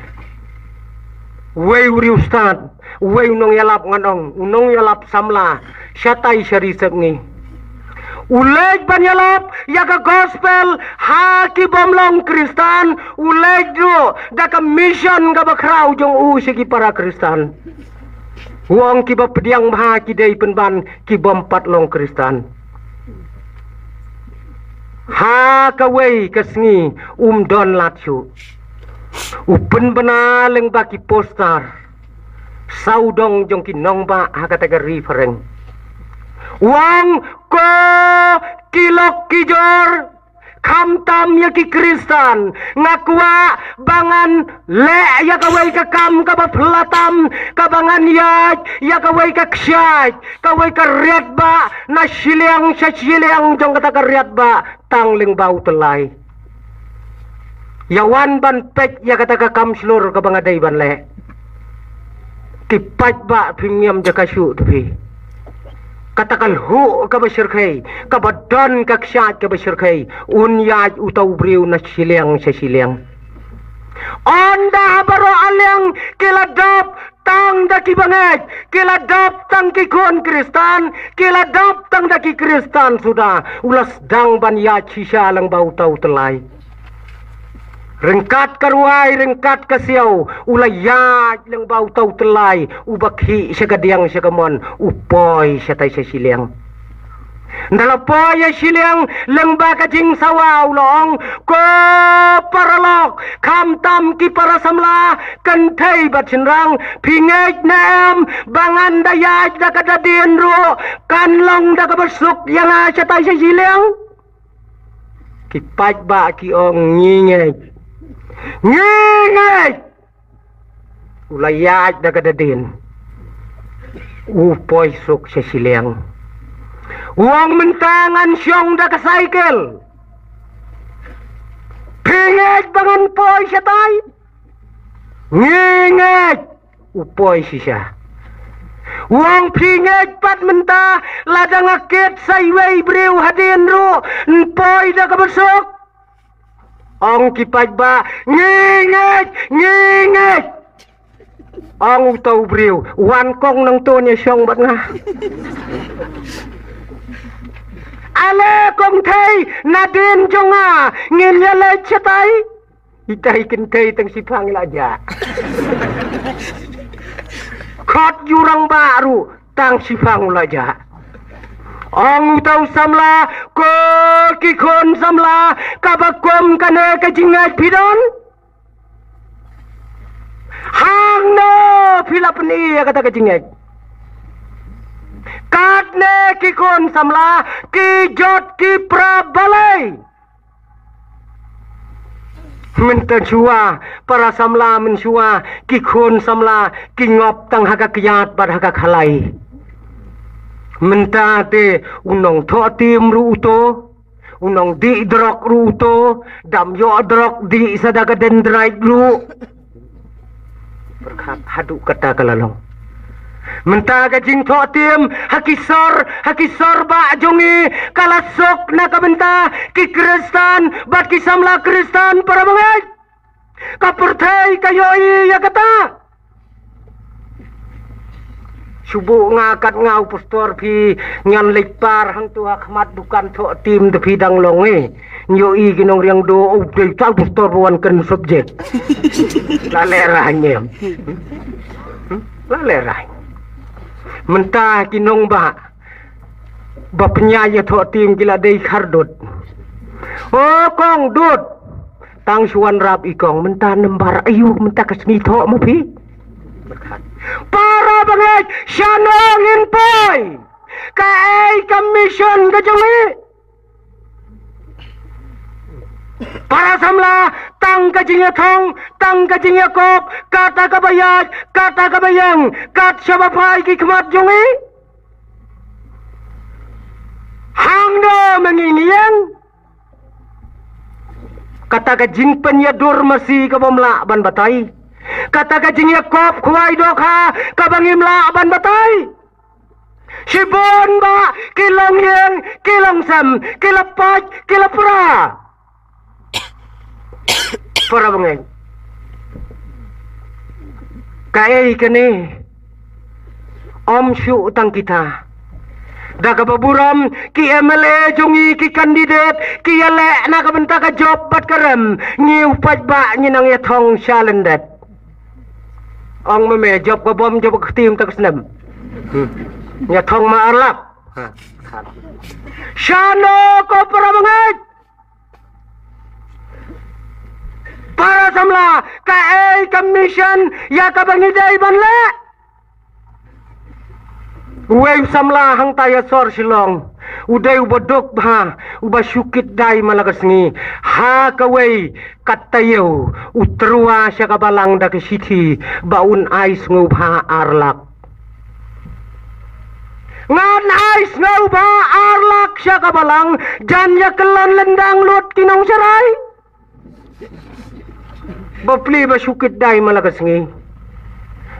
Wei u riewstad, wei u nongïalap, ngan ong u nongïalap samla shatai sha ri sepngi. U leit ban ïalap ïa ka gospel ha ki bym long Khristan, u leit ruh da ka mission kaba khraw jong u sha ki para Khristan. U ong kiba pdiang bha ki dei pynban ki bym pat long Khristan. Ha kawei ka sngi um don lad shuh, u pynbna lyngba ki poster sawdong jong ki nongbah ha kata ka ri phareng. U ong, ko ki lok ki jor, Khamtam ïa ki Khristan, nga kwah ba ngan leh ïa kawei ka kam kaba phylla tam, kaba ngan ïaid ïa kawei ka kshaid, kawei ka riat ba na shiliang sha shiliang jong kata ka riat ba tang lyngba u tyllai. Ïa wan ban peit ïa kata ka kam shlur kaba nga dei ban leh. Ki paidbah, phi ngam jaka shuh te phi. Kata ka lhuh kaba shyrkhei, kaba don ka kshaid kaba shyrkhei, un ïaid uta u briew na shiliang sha shiliang. Ynda baroh a liang ki la dap tang da ki bangeit, ki la dap tang ki khun Khristan, ki la dap tang da ki Khristan suda, u la sdang ban ïaid shisha lyngba uta u tyllai. Ryngkat ka rwai, ryngkat ka siaw, u la ïaid lyngba uta u tyllai, uba khih sha ka diang sha ka mon, u poi shatai sha shiliang. Ynda la poi ïa shiliang, lyngba ka jingsawa u la ong, ko paralok, khamtam ki para samla, kynthei bad shynrang, phi ngeit ne em, ba ngan da ïaid da ka dadien ruh, kan long da kaba suk ïa nga shatai sha shiliang. Ki paidbah ki ong ngi ngeit. Ngi ngeit. U la ïaid da ka dadien. U poi suk sha shiliang. U ong mynta ngan shong da ka saikel. Phi ngeit ba ngan poi shatai? Ngi ngeit. U poi shisha. U ong phi ngeit pat mynta lada nga kit sa iwei briew hadien ruh, yn poi da kaba suk. Ong ki paidbah, ngi ngeit, ngi ngeit. Ong uta u briew, wan kong nangto ne shong bad nga. Ale kong thei, nadien jong nga, ngin ïa leit shatai. Itai kynthei tang shiphang la jah. Khot ïa u rangbah ruh tang shiphang la jah. Ong uta u samla, ko ki khun samla, kaba kum kane ka jingngeit phi don? Hangno phi la pyni ïa kata ka jingngeit? Katne ki khun samla, ki jot ki pra balei? Mynta shuwa, para samla mynshuwa, ki khun samla, ki ngop tang ha ka kyiad bad ha ka khalai. Mynta te u nongthoh tim ruh uto, u nongdih drok ruh uto, dam ïoh drok dih sa da ka dendrite ruh. Pyrkhat haduh kata ka la long. Mynta ka jingthoh tim ha ki sor, ha ki sor bah jong ngi, ka la suk na ka bynta ki Khristan bad ki samla Khristan para bangeit. Ka pyrthei ka ïohi ïa kata. Shu buh nga kat nga u pastor phi ngan leit par hangto ha khmat dukan thoh tim te phi dang long eh. Ïohi ki nongriang do u dei ta u pastor ba wan kren subject. La lehrain em. Hmm? La lehrain. Mynta ki nongbah ba pynïaid ïa thoh tim ki la dei khardut. O kong dut. Tang shu wanrap i kong mynta nambar aïu mynta ka sngi thoh ma phi. Para bangeit shano ngin poi. Kaei ka mission ka jong ngi. Para samla, tang ka jingïathong, tang ka jingïakop, kata kaba ïaid, kata kaba ïeng, kat shaba phai ki khmat jong ngi. Hangno ma ngi ngi ïeng. Kata ka jingpynïadur masi kaba ym lah ban batai. Kata ka jingïakop khwai dohkha kaba ngim lah ban batai. Shibun bah ki long ïing, ki long sem, ki la pait, ki la pra. Para bangeit. Kaei kane. Ym shuh tang kita. Da kaba burom ki M L A jong ngi ki candidate ki ïaleh na ka bynta ka jop bad ka rem. Ngi u paidbah ngi nang ïathong sha lyndet. Ong ma me jop ka bom jop ka kti mynta ka snem. Hmm. Ïa thong ma arlap. Ha. Shano ko para bangeit. Para samla kaei ka mission ïa kaba ngi dei ban leh. Uwei u samla hangta ïa sor Shillong. U dei uba duk bha, uba shu kit dai man la ka sngi. Ha kawei ka taïew u tyrwa sha ka balang da ka shithi ba un ai sngewbha ar lak. Ngan ai sngewbha ar lak sha ka balang, jan ïa kyllon lyndang lut ki nongsharai. Bapli ba shu kit dai man la ka sngi.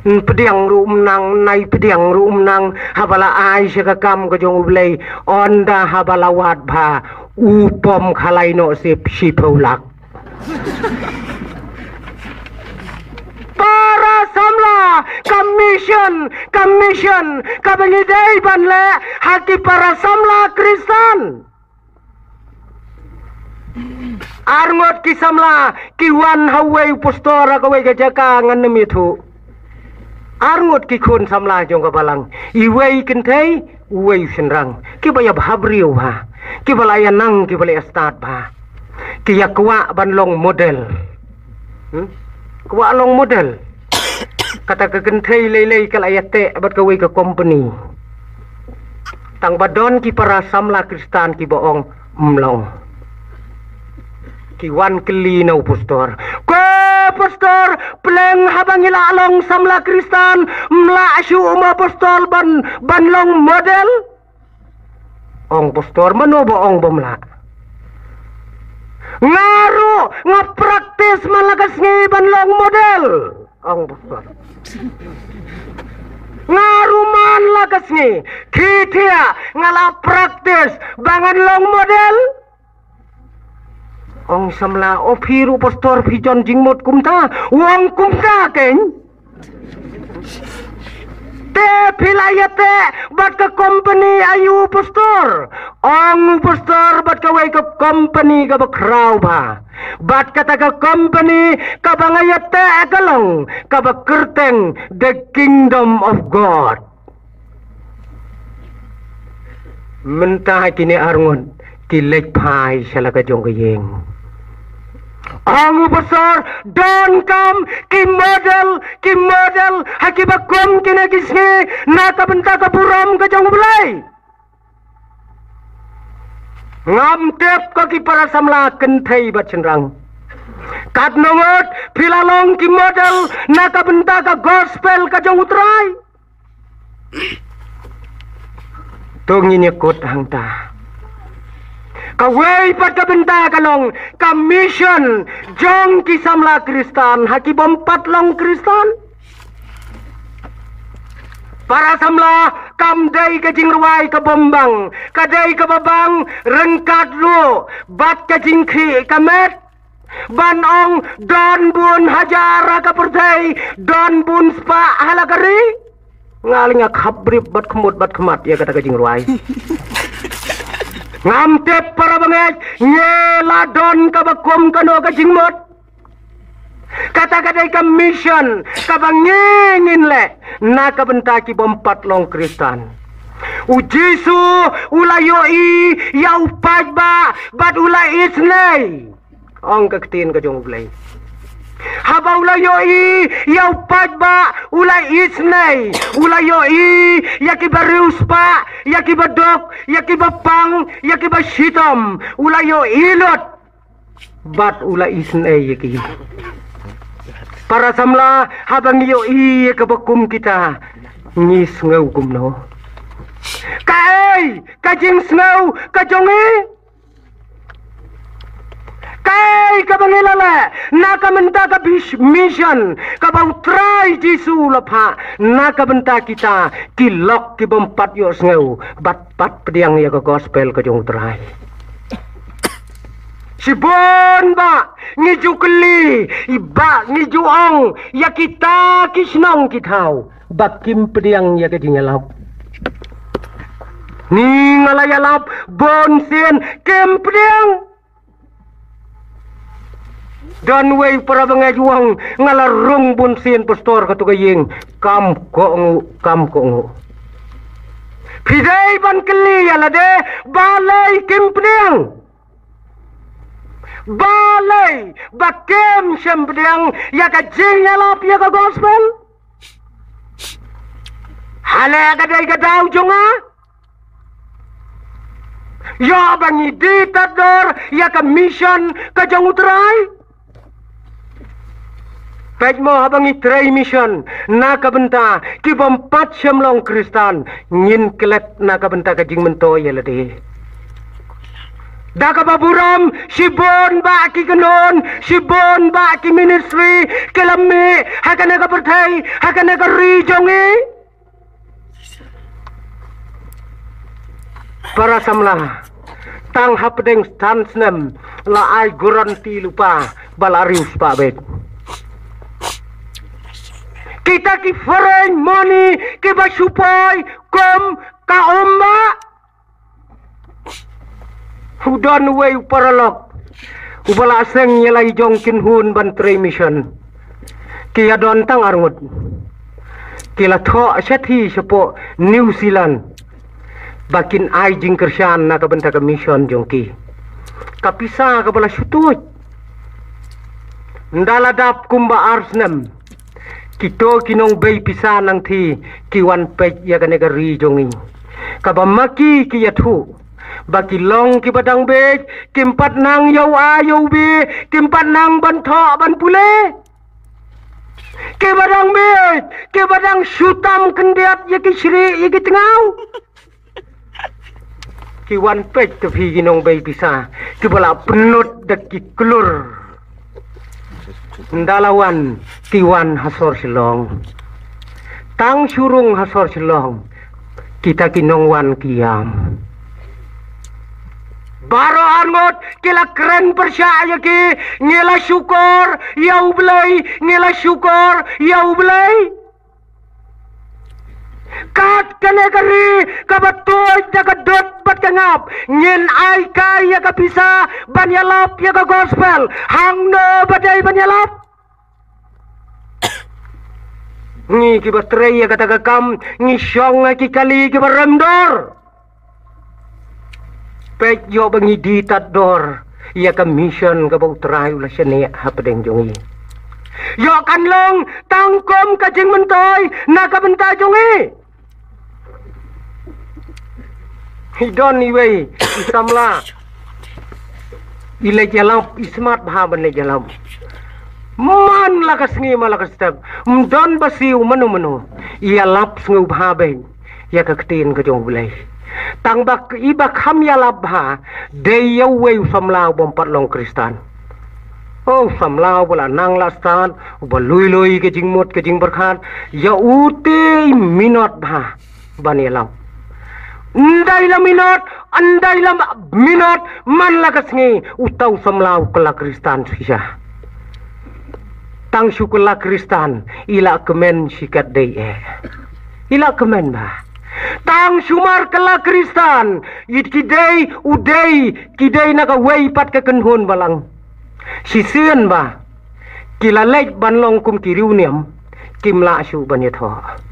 Nai pdiang ruh um nang, nai pdiang ruh um nang, haba la ai sha ka kam ka jong U Blei, ynda haba la wad bha, u pom khalai noh sip shiphew lak. Para samla, ka mission, ka mission kaba ngi dei ban leh ha ki para samla Khristan. Ar ngut ki samla ki wan ha uwei u pastor ha kawei ka jaka, ngan ym ïathuh. Ar ngut ki khun samla jong ka balang, iwei kynthei, uwei u shynrang, kiba ïa bha briew bha, kiba la ïa nang, kiba la ïa stad bha. Ki ïa kwah ban long model. Hmm? Kwah long model. Kata ka kynthei lei lei ka la ïa teh bad kawei ka company. Tang ba don ki para samla Khristan kiba ong, ym long. Ki wan kylli na u pastor, ko pastor, pleng haba ngi lah long samla Khristan, ym lah shuh mo pastor ban, ban long model? Ong pastor, mano ba ong bym lah? Nga ruh nga practice man la ka sngi ban long model, ong pastor. Nga ruh man la ka sngi, khie thiah, nga la practice ba ngan long model. Ong samla, o phi ruh pastor phi jon jingmut kumta? U ong kumta keiñ. Te phi la ïa teh bad ka company aïu pastor? Ong u pastor, bad kawei ka company kaba khraw bha. Bad kata ka company kaba nga ïa teh ka long kaba kyrteng The Kingdom of God. Mynta kine ar ngut ki leit phai sha la ka jong ka ïing. Ong u pastor, donkam ki model, ki model ha kiba kum kine ki sngi na ka bynta ka burom ka jong U Blei. Ngam tip ko ki para samla kynthei bad shynrang, katno ngut phi la long ki model na ka bynta ka gospel ka jong U Trai. To ngin ïa kut hangta. Kawei pat ka bynta ka long ka mission jong ki samla Khristan ha ki bym pat long Khristan. Para samla, kam dei ka jingrwai ka bym bang, ka dei kaba bang ryngkat ruh bad ka jingkhih ka met. Ban ong don bun hajar ha ka pyrthei, don bun spah ha la ka ri. Nga lei nga khap brip bad khmut bad khmat ïa kata ka jingrwai. Ngam tip para bangeit, ngi la don kaba kum kano ka jingmut. Kata ka dei ka mission kaba ngi ngin leh na ka bynta ki bym pat long Khristan. U Jisu u la ïohi ïa u paidbah bad u la isynei. Ong ka ktien ka jong U Blei. Haba u la ïohi ïa u paidbah u la isynei. U la ïohi ïa kiba riewspah, ïa kiba duk, ïa kiba pang, ïa kiba shitom. U la ïohi lut. Bad u la isynei ïa ki. Para samla, haba ngi ïohi ïa kaba kum kita, ngi sngew kumno? Kaei ka jingsngew ka jong ngi? Kaei kaba ngi la leh na ka bynta ka bis-, mission kaba U Trai Jisu u la phah na ka bynta kita ki lok ki bym pat ïohsngew bad pat pdiang ïa ka gospel ka jong U Trai? Shibun bah ngi ju kylli, i bah ngi ju ong ïa kita ki shnong ki thaw ba kim pdiang ïa ka jingïalap. Ni nga la ïalap bun sien kim pdiang. Don wei para bangeit u ong, nga la rung bun sien pastor katu ka ïing, kam kohnguh, kam kohnguh. Phi dei ban kylli ïa lade, balei kim pdiang? Balei ba kim shym pdiang ïa ka jingïalap ïa ka gospel? Hale ka dei ka daw jong nga? Ïoh ba ngi die tad dor ïa ka mission ka jong U Trai. Peit mo, haba ngi trei mission na ka bynta ki bym pat shym long Khristan, ngin klet na ka bynta ka jingmyntoi ïa lade. Da kaba burom, shibun bah ki kynhun, shibun bah ki ministry ki la mih ha kane ka pyrthei, ha kane ka ri jong ngi. Para samla, tang hapdeng san snem la ai guarantee lypa ba la riewspah beit. Kita ki foreign money kiba shu poi kum ka um bah. U don uwei u paralok uba la seng ïa la i jong kynhun ban trei mission. Ki ïa don tang arngut. Ki la thoh shathie shapoh New Zealand ba kin ai jingkyrshan na ka bynta ka mission jong ki. Ka pisa kaba la shu tuid. Ynda la dap kumba ar snem, kito ki nongbei pisa nangthie ki wan peit ïa kane ka ri jong ngi. Kaba ma ki ki ïathuh ba ki long kiba dang bieit, kim pat nang ïa u A ïa u B, kim pat nang ban thoh ban pule. Kiba dang bieit, kiba dang shu tam khyndiat ïa ki shrieh ïa ki tngaw. Ki wan peit te phi ki nongbei pisa kiba la pynlut da ki klur. Ynda la wan, ki wan ha sor Shillong. Tang shu rung ha sor Shillong, kita ki nongwan ki ïam. Baroh arngut ki la kren pyrshah ïa ki, ngi la shukor ïa U Blei, ngi la shukor ïa U Blei. Kat kane ka ri kaba tuid da ka dud bad ka ngap, ngin ai kai ïa ka pisa ban ïalap ïa ka gospel. Hangno ba dei ban ïalap? Ngi kiba trei ïa kata ka kam, ngi shong ha ki kali kiba rem dor. Peit, ïoh ba ngi die tad dor ïa ka mission kaba U Trai u la shaniah hapdeng jong ngi. Ïoh kan long tang kum ka jingmyntoi na ka bynta jong ngi. I don iwei i samla, i leit ïalap, i smat bha ban leit ïalap. Man la ka sngi man la ka step, ym don ba siew mano mano, i ïalap sngewbha beit ïa ka ktien ka jong U Blei. Tang ba i ba kham ïalap bha dei ïa uwei u samla u bym pat long Khristan. O, u samla uba la nang la stad, uba lui lui ka jingmut ka jingpyrkhat, ïa u te i minot bha ban ïalap. Ym dei la minot, ym dei la minot, man la ka sngi, uta u samla u kylla Khristan shisha. Tang shu kylla Khristan, i la kmen shi katdei eh. I la kmen bha. Tang shu mar kylla Khristan, i ki dei, u dei, ki dei na kawei pat ka kynhun balang. Shisien ba ki la leit ban long kum ki riewniam, kim lah shuh ban ïathoh.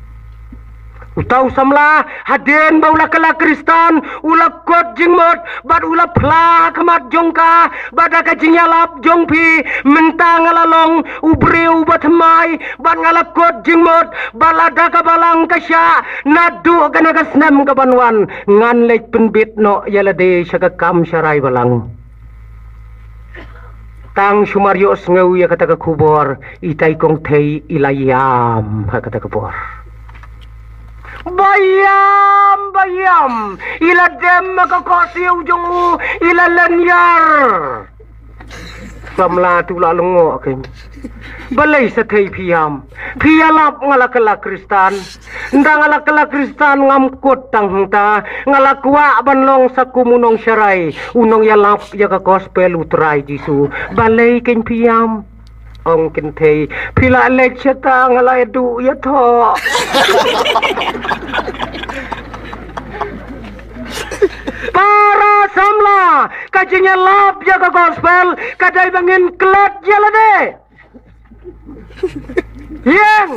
Uta u samla, hadien ba u la kylla Khristan, u la kut jingmut bad u la phla ha khmat jong ka, bad da ka jingïalap jong phi, mynta nga la long u briew uba thymmai, bad nga la kut jingmut ba lada ka balang ka shah, naduh kane ka snem ka ban wan, ngan leit pynbit noh ïa lade sha ka kam sharai balang. Tang shu mar ïohsngew ïa kata ka khubor, itai Kong Thei i la ïam ha kata ka por. Ba ïam, ba ïam, i la dem ha ka khohsiew jong u, i la lynñiar. Samla te u la lyngngoh kein. Balei sa Thei phi ïam? Phi ïalap nga la kylla Khristan. Ynda nga la kylla Khristan ngam kut tang hangta, nga la kwah ban long sa kum u nongsharai, u nongïalap ïa ka gospel U Trai Jisu. Balei kein phi ïam? Ong Kong Thei, phi la leit shata nga la ïa duh ïathoh. Para samla, ka jingïalap ïa ka gospel ka dei ba ngin klet ïa lade. Ïeng.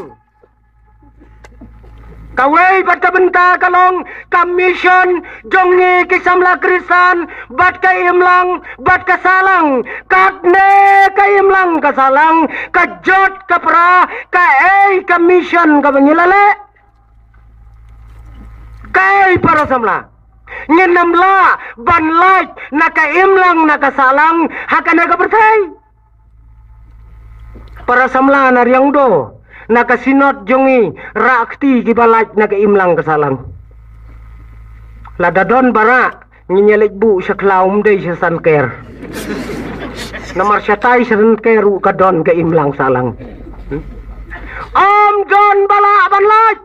Kawei pat ka bynta ka long ka mission jong ngi ki samla Khristan, bad ka imlang bad ka sahlang. Katne ka imlang ka sahlang, ka jot ka pra, kaei ka mission kaba ngi la leh. Kaei para samla? Ngin ym lah ban lait na ka imlang na ka sahlang ha kane ka pyrthei. Para samla na Riangdo, na ka synod jong ngi, rah kti kiba lait na ka imlang ka sahlang. Lada don ba rah, ngin ïa leit buh sha khlaw, ym dei sha san ker. Namar shatai sha san ker ruh ka don ka imlang sahlang. Ym don ba lah ban lait.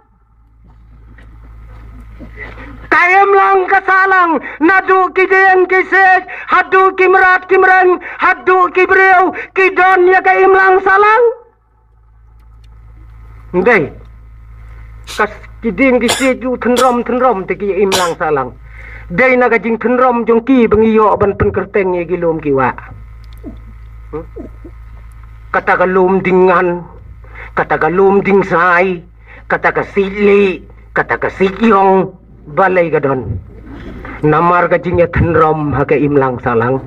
Ka imlang ka sahlang, naduh ki dieng ki siej haduh ki mrad ki mreng haduh ki briew ki don ïa ka imlang sahlang. Ym dei. Ka s-, ki dieng ki siej ruh tynrom tynrom te ki imlang sahlang. Dei na ka jingtynrom jong ki ba ngi ïoh ban pynkyrteng ïa ki lum ki wah. Hmm? Kata ka lum Dieng Ngan, kata ka lum Dieng Sai, kata ka siej lieh, kata ka siej ïong, balei ka don? Namar ka jingïatynrom ha ka imlang sahlang.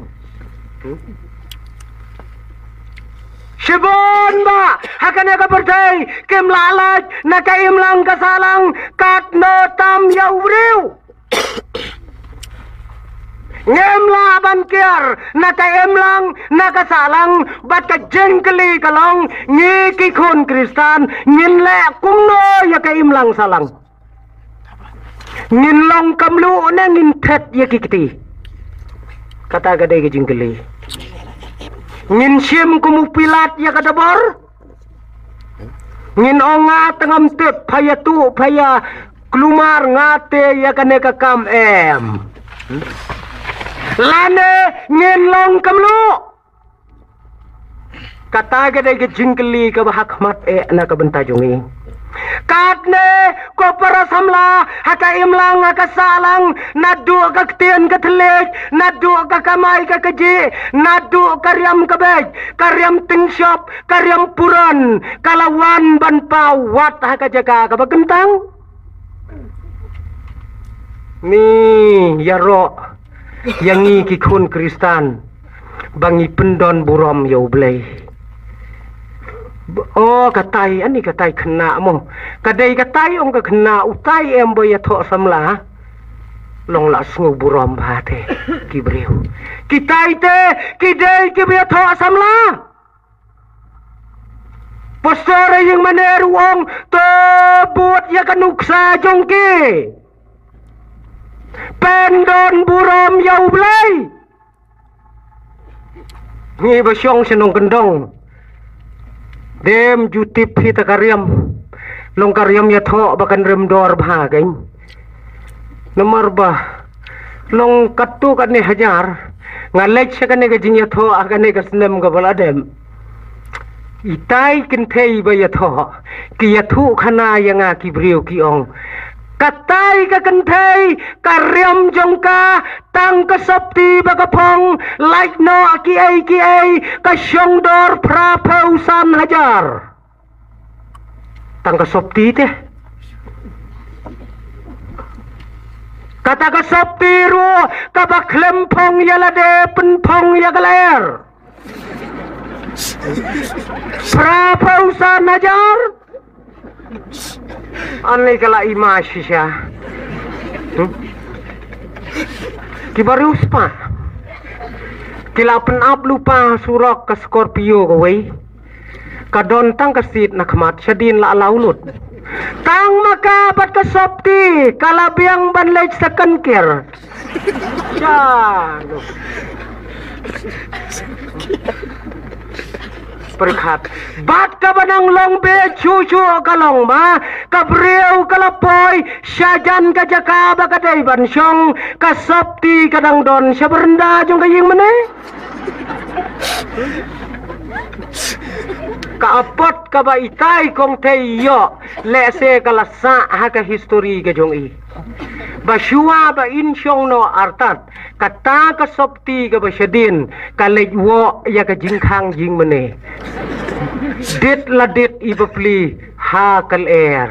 Shibun bah ha kane ka pyrthei kim lah lait na ka imlang ka sahlang, katno tam ïa u briew. Ngim lah ban kiar na ka imlang na ka sahlang, bad ka jingkylli ka long, ngi ki khun Khristan ngin leh kumno ïa ka imlang sahlang? Ngin long kamluh ne ngin thet ïa ki kti? Kata ka dei ka jingkylli. Ngin shim kum u Pilat ïa ka dabor? Ngin ong nga te ngam tip, pha ïa tu, pha ïa klumar, nga te ïa kane ka kam em. Lane ngin long kamluh? Kata ka dei ka jingkylli kaba ha khmat eh na ka bynta jong ngi. Katne ko para samla, ha ka imlang ha ka sahlang, naduh ka ktien ka thylliej, naduh ka kamai ka kajih, naduh ka riam ka beit, ka riam tyngshop, ka riam puran, ka la wan ban paw wat ha ka jaka kaba kyntang. Ni ïaroh ïa ngi ki khun Khristan ba ngi pyndon burom ïa U Blei. O katai, ani katai khynnah mo. Ka dei katai ong ka khynnah, utai em ba ïathoh samla. Long la sngew burom bha te ki briew. Kitai te ki dei kiba ïathoh samla. Pastor ïing mane ruh ong, to bud ïa ka nuksa jong ki. Pyndon burom ïa U Blei. Ngi ba shong sha nongkyndong, dem ju tip hi ta ka riam. Long ka riam ïathoh ba kan rem dor bha kein. Namar ba long katto katne hajar nga leit sha kane ka jingïathoh ha kane ka snem kaba la dep. Itai kynthei ba ïathoh, ki ïathuh khana ïa nga ki briew, ki ong, katai ka kynthei, ka riam jong ka, tang ka sopti ba ka phong, lait noh kiei kiei, ka shong dor phra phew san hajar. Tang ka sopti te. Kata ka sopti ruh kaba khlem phong ïa lade, pynphong ïa ka lyer. Phra phew san hajar. Ani ka la i ma shisha. Hmm? Ki ba riewspah ki la pynap lypa surok, ka Scorpio kawei. Ka don tang ka seat na khmat, shadien la allow lut. Tang ma ka bad ka sopti, ka la biang ban leit second gear. Sha, no. Pyrkhat. Bad kaba nang long beit shuh shuh ka long ba ka briew ka la poi shajan ka jaka ba ka dei ban shong, ka sopti ka dang don sha baranda jong ka ïing mane. Ka apot kaba itai kong te ïoh, lehse ka la sah ha ka history ka jong i. Ba shuwa ba in shong noh artat, kata ka sopti kaba shadien ka leit woh ïa ka jingkhang jingmane. Dit la dit i bapli ha ka lyer.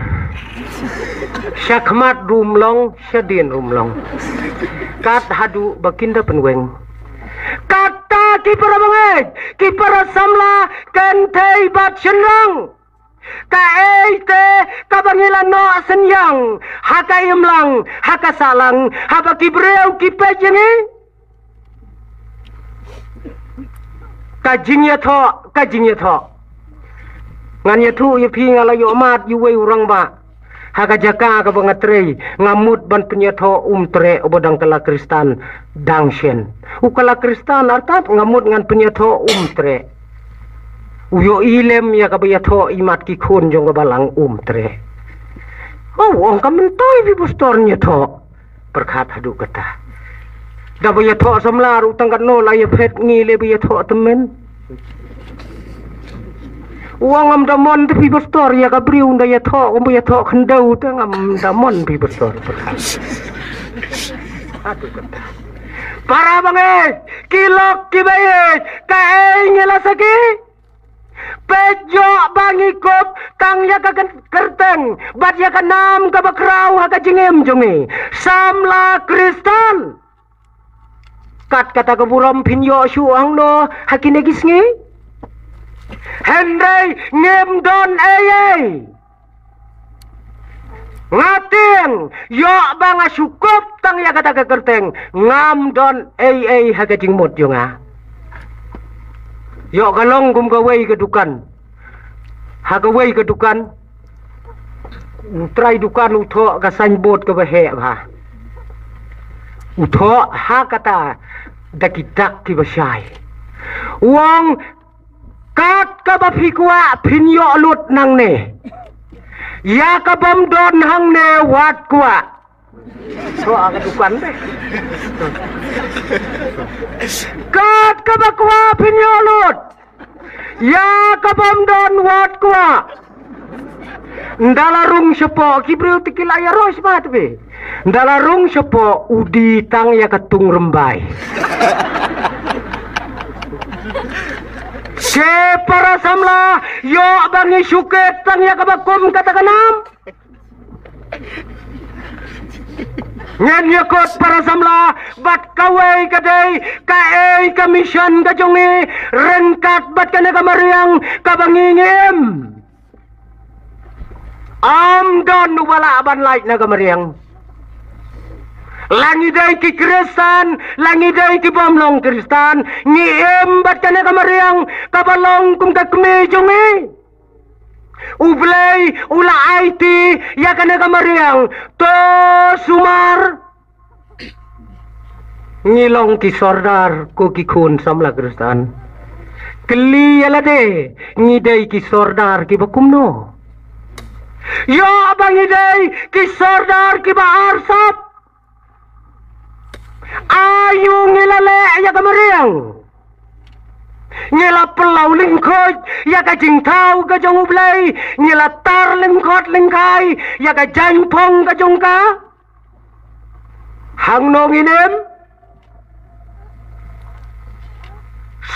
Sha khmat ruh ym long, shadien ruh ym long. Kat haduh ba kin da pynweng. Kata ki para bangeit, ki para samla, kynthei bad shynrang. Kaei te kaba ngi la noh synñiang ha ka imlang, ha ka sahlang, haba ki briew ki peit ïa ngi? Ka jingïathoh, ka jingïathoh. Ngan ïathuh ïa phi, nga la ïoh mad ïa uwei u rangbah ha ka jaka kaba nga trei, nga mut ban pynïathoh, um treh, uba dang kylla Khristan dang shen. U kylla Khristan artat, nga mut ngan pynïathoh, um treh. U ïohi lem ïa kaba ïathoh i mat ki khun jong ka balang, um treh. Oh, ong ka, myntoi phi pastor, ïathoh. Pyrkhat haduh kata. Da ba ïathoh samla ruh tang katno la ïaphet, ngi leh ba ïathoh tymmen. U ong ngam da mon te phi pastor, ïa ka briew ynda ïathoh, kum ba ïathoh khyndew te, ngam da mon phi pastor. Pyrkhat. Haduh kata. Para bangeit, ki lok kiba ïeit, kaei ngi la sakhi? Peit, ïoh ba ngi kup tang ïa ka kyrteng bad ïa ka nam kaba khraw ha ka jingim jong ngi, samla Khristan. Kat kata ka burom phin ïoh shuh hangno ha kine ki sngi? Hynrei ngim don ei ei. Nga tieng, ïoh ba nga shu kup tang ïa kata ka kyrteng, ngam don ei ei ha ka jingmut jong nga. Ïoh ka long kum kawei ka dukan. Ha kawei ka dukan, u trai dukan u thoh ka signboard kaba heh bha. U thoh ha kata da ki dak kiba shai. U ong, kat kaba phi kwah phin ïoh lut nangne. Ïa kabym don hangne wat kwah. Thoh ha ka dukan te. Kat kaba kwah phin ïoh lut. Ïa kabym don wat kwah. Ynda la rung shapoh, ki briew te ki la ïaroh smat be. Ynda la rung shapoh, u die tang ïa ka tung rymbai. Te para samla, ïoh ba ngi shu kit tang ïa kaba kum kata ka nam. Ngin ïakut para samla bad kawei ka dei kaei ka mission ka jong ngi ryngkat bad kane ka mariang kaba ngi im. Ym don uba lah ban lait na ka mariang. La ngi dei ki Khristan, la ngi dei ki bym long Khristan, ngi im bad kane ka mariang kaba long kum ka kmie jong ngi. U Blei u la aiti ïa kane ka mariang, to sumar. Ngi long ki sordar ko ki khun samla Khristan? Kylli ïa lade, ngi dei ki sordar kiba kumno? Ïoh ba ngi dei ki sordar kiba arsap. Aïu ngi la leh ïa ka mariang? Ngi la pynlaw lyngkhuid ïa ka jingthaw ka jong U Blei, ngi la tar lyngkhot lyngkhai ïa ka jaiñphong ka jong ka. Hangno ngin im?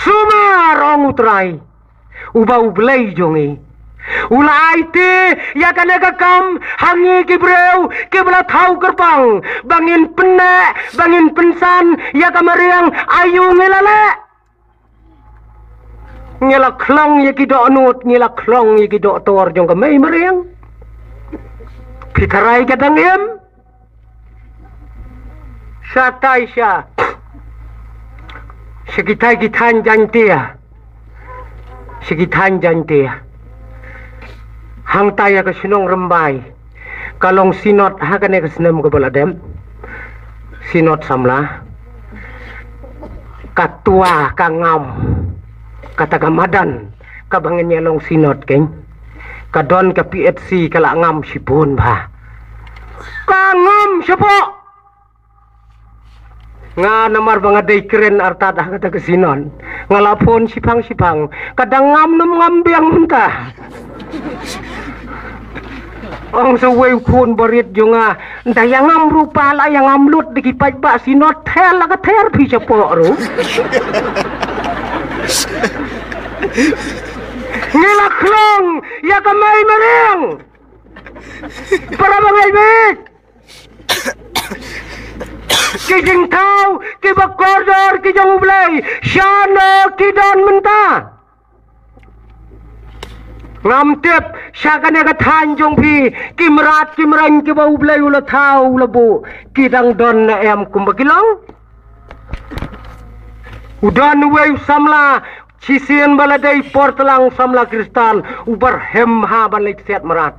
Sumar, ong U Trai, uba U Blei jong ngi. U la aiti ïa kane ka kam ha ngi ki briew kiba la thaw kyrpang, ba ngin pynneh, ba ngin pynsan ïa ka mariang. Aïu ngi la leh? Ngi la khlong ïa ki dohnud, ngi la khlong ïa ki dohtor jong ka mei mariang. Phi tharai ka dang im? Shatai sha, sha kitai ki thaiñ Jaiñtia. Sha ki thaiñ Jaiñtia. Hangta ïa ka shnong Rymbai ka long synod ha kane ka snem kaba la dep. Synod samla. Ka twa ka ngam. Kata ka madan kaba ngin ïa long synod keiñ, ka don ka P H C, ka la ngam shibun bha. Ka ngam shapoh. Nga namar ba nga dei kren artat ha kata ka synod, nga la phone shiphang shiphang, ka dang ngam ne ym ngam biang mynta. Ong sa uwei u khun barit jong nga, ynda ïa ngam ruh pa, la ïa ngam lut da ki paidbah synod, ther la ka ther phi shapoh ruh. Ngi la khlong ïa ka mei mariang. Para bangeit beit. Ki jingthaw kiba kordor ki jong U Blei, shano ki don mynta? Ngam tip sha kane ka thaiñ jong phi, ki mrad ki mreng kiba U Blei u la thaw u la buh, ki dang don ne em kumba ki long? U don uwei u samla, shisien ba la dei por tlang, samla Khristan, u barhem ha ban leit siat mrad.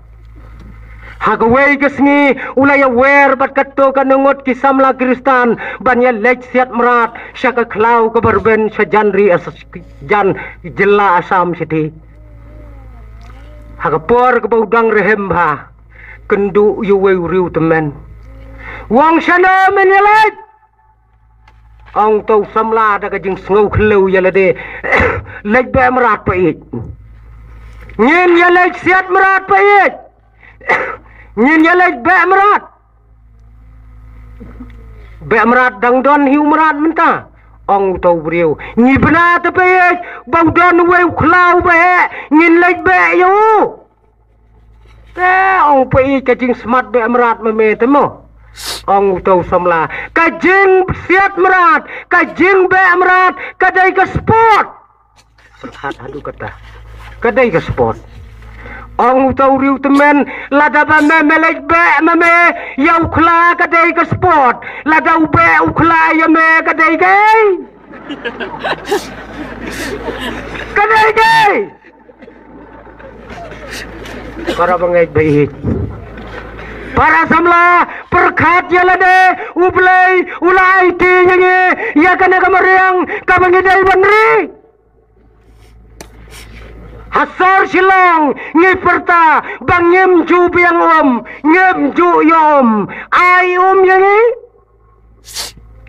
Ha kawei ka sngi u la ïawer bad katto katne ngut ki samla Khristan ban ïa leit siat mrad sha ka khlaw kaba rben sha jan ri As-, jan jylla Assam shatei. Ha ka por kaba u dang rhem bha, kynduh ïa uwei u riewtymmen. U ong, shano men ïa leit? Ong uto u samla da ka jingsngew khyllew ïa lade, leit beh mrad pa ïeit. Ngin ïa leit siat mrad pa ïeit. Ngin ïa leit beh mrad. Beh mrad, dang don hi u mrad mynta? Ong uto u briew. Ngi bna te pa ïeit ba u don uwei u khlaw ba heh, ngin leit beh ïa u. Te ong, pa ïeit, ka jingsmat beh mrad ma me te mo? Ong uto u samla, ka jingsiat mrad, ka jingbeh mrad ka dei ka sport. Pyrkhat haduh katta, ka dei ka sport. Ong uto u riewtymmen, lada ba me me leit beh ma me ïa u khla ka dei ka sport, lada u beh u khla ïa me ka dei kaei? Ka dei kaei? Para bangeit ba ïeit, para samla, pyrkhat ïa lade, U Blei u la aiti ïa ngi ïa kane ka mariang kaba ngi dei ban ri. Ha sor Shillong ngi pyrta ba ngim ju biang um, ngim ju ïoh um. Ai um ïa ngi.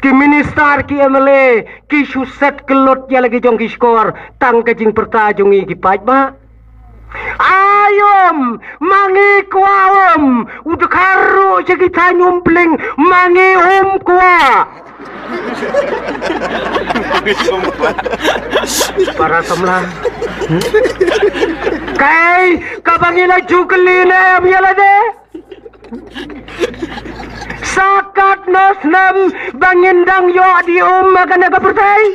Ki minister, ki M L A ki shu set kyllut ïa la ki jong ki shkor, tang ka jingpyrta jong ngi ki paidbah. Ai um, ma ngi kwah um, u dkhar ruh sha ki thaiñ Umpling, ma ngi um kwah. Para samla. Kaei kaba ngi la ju kylli ne em ïa lade? Sa katno snem ba ngin dang ïoh die um ha kane ka pyrthei?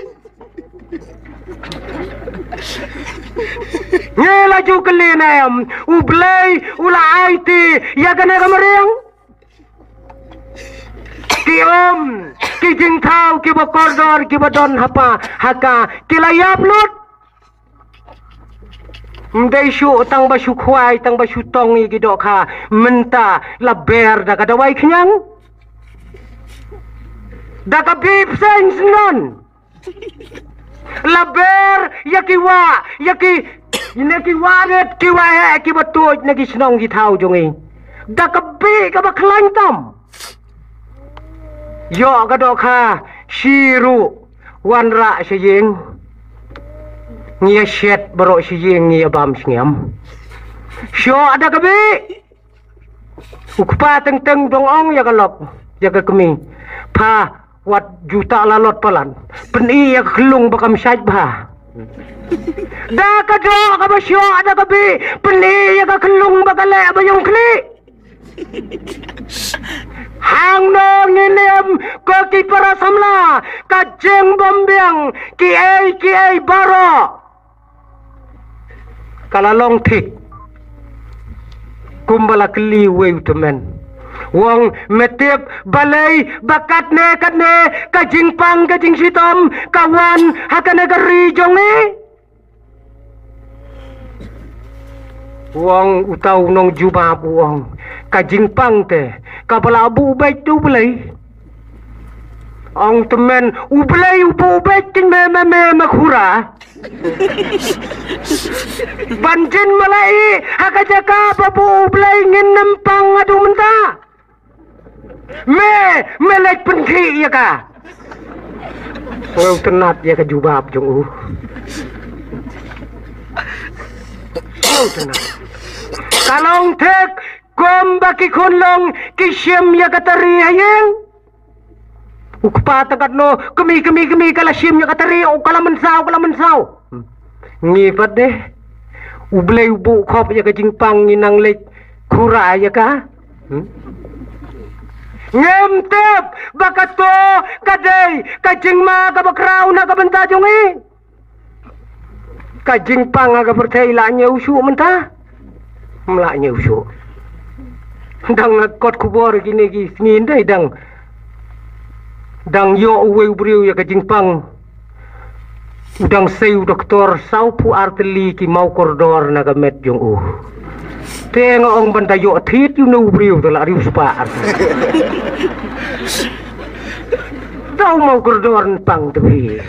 Ngi la ju kylli ne em? U Blei u la aiti ïa kane ka mariang. Ki um, ki jingthaw kiba kordor kiba don hapa ha ka ki la ïap lut. Ym dei shuh tang ba shu khwai, tang ba shu tong ïa ki dohkha, mynta la ber da ka dawai khñiang, da ka bih bseiñ syndon. La ber ïa ki wah, ïa ki, ïa ki wah rit, ki wah heh, kiba tuid na ki shnong ki thaw jong ngi, da ka bih kaba khlaiñ tam. Ïoh ka dohkha, shi ruh wanrah sha ïing. Ngi ïa shet baroh sha ïing, ngi ïa bam shngiam. Shoh da ka bih. U kpa teng teng dang ong ïa ka lok, ïa ka kmie, pha, wat ju ta la lot palat, pyni ïa ka khyllung ba kam shait bha. Da ka doh kaba shoh da ka bih, pyni ïa ka khyllung ba ka leh ba ïong khlieh. Hangno ngin im ko ki para samla, ka jingbym biang kiei kiei baroh ka la long thik. Kumba la kylli uwei u tymmen, u ong, me tip balei ba katne katne ka jingpang ka jingshitom ka wan ha kane ka ri jong ngi? U ong uta u nongjubab, u ong, ka jingpang te kaba la buh beit da U Blei. Ong tymmen, U Blei u buh beit kin me, me, me, me khura. Ban jin mala i ha ka jaka ba buh U Blei ngin nym pang haduh mynta. Me, me leit pynthih ïa ka. Nga u tynnat ïa ka jubab jong u. Nga u tynnat. Ka long thik kumba ki khun long ki shim ïa ka tari ha ïing. U kpa tang katno, kmie, kmie, kmie, ka la shim ïa ka tari, u ka la mynsaw, ka la mynsaw. Ngi pat de, U Blei u buh khop ïa ka jingpang, ngi nang leit khura ïa ka. Hmm? Ngim tip ba kato ka dei ka jingma kaba khraw na ka bynta jong ngi. Ka jingpang ha ka pyrthei la ñiew shuh mynta? Ym lah ñiew shuh. Dang kot khubor kine ki sngi ndai dang, dang ïoh uwei u briew ïa ka jingpang. U dang sei u doktor, saw phew ar tylli ki maw kordor na ka met jong u. Te nga ong ban da ïoh thied ïa une u briew te la riew spah ar tylli. Daw maw kordor pang te phi.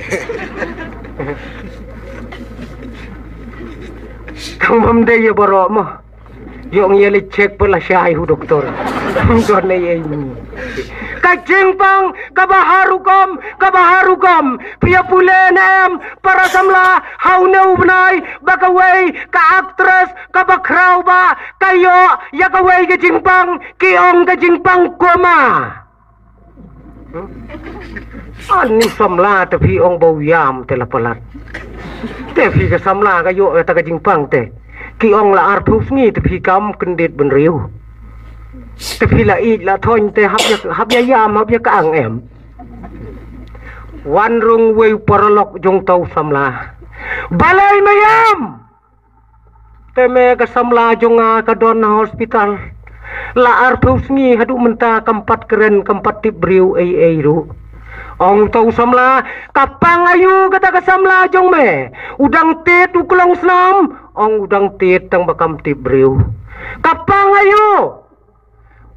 Tang bym dei ïa baroh mo. Ïoh ngi ïa leit check ba la shai u doktor. Ym don ei ei. Ka jingpang kaba har rukom, kaba har rukom. Phi ïa pule ne em para samla, ha une u bnai ba kawei ka actress kaba khraw ba ka ïoh ïa kawei ka jingpang, ki ong ka jingpang coma. Ani samla te phi ong ba u ïam te la palat. Te phi ka samla ka ïoh ïa ta ka jingpang te. Ki ong la arphew sngi te phi kam kyndit bynriew. Te phi la ïeit la thoiñ te hap ïa, hap ïa ïam, hap ïa ka ang em. Wan rung wei u paralok jong uta u samla. Balei me ïam? Te me ka samla jong nga ka don ha hospital. La arphew sngi haduh mynta kam pat kren kam pat tip briew ei ei ruh. Ong uta u samla, ka pang aïu kata ka samla jong me? U dang tied u klong snam? Ong u dang tied tang ba kam tip briew. Ka pang aïu?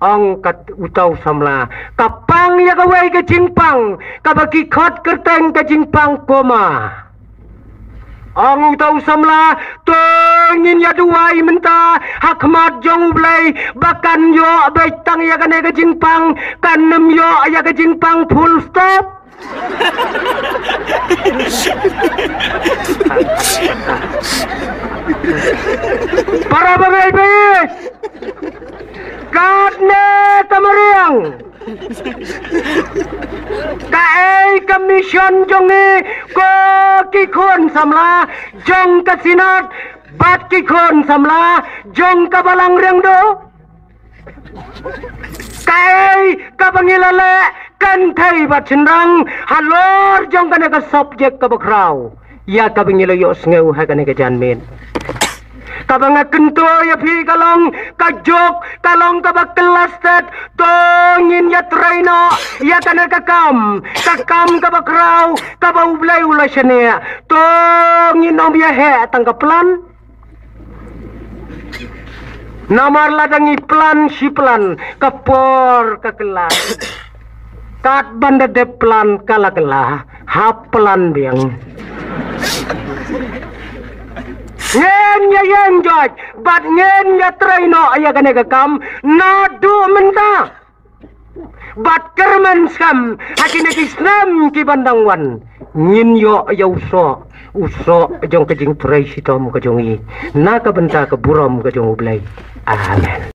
Ong kat uta u samla, ka pang ïa kawei ka jingpang kaba ki khot kyrteng ka jingpang coma. Ong uta u samla, to ngin ïa duwai mynta ha khmat jong U Blei ba kan ïoh beit tang ïa kane ka jingpang, kan nym ïoh ïa ka jingpang full stop. Para bangeit bangeit. Katne ka mariang. Kaei ka mission jong ngi ko ki khun samla jong ka Synod bad ki khun samla jong ka Balang Riangdo? Kaei kaba ngi la leh kynthei bad shynrang halor jong kane ka subject kaba khraw ïa kaba ngi la ïohsngew ha kane ka janmiet? Kaba nga kyntu ïa phi ka long ka juk, ka long kaba kylla stet. To ngin ïatrei noh ïa kane ka kam, ka kam kaba khraw kaba U Blei u la shaniah. To ngin ym ïa heh tang ka plan. Namar lada ngi plan shi plan, ka por ka kylla. Kat ban da dep plan ka la kylla, hap plan biang. Ngin ïa ïeng joit bad ngin ïatrei noh ïa kane ka kam naduh mynta. Bad kyrmen skhem ha kine ki snem ki ban dang wan, ngin ïoh ïa u soh, u soh jong ka jingtrei shitom ka jong ngi na ka bynta ka burom ka jong U Blei. Amen.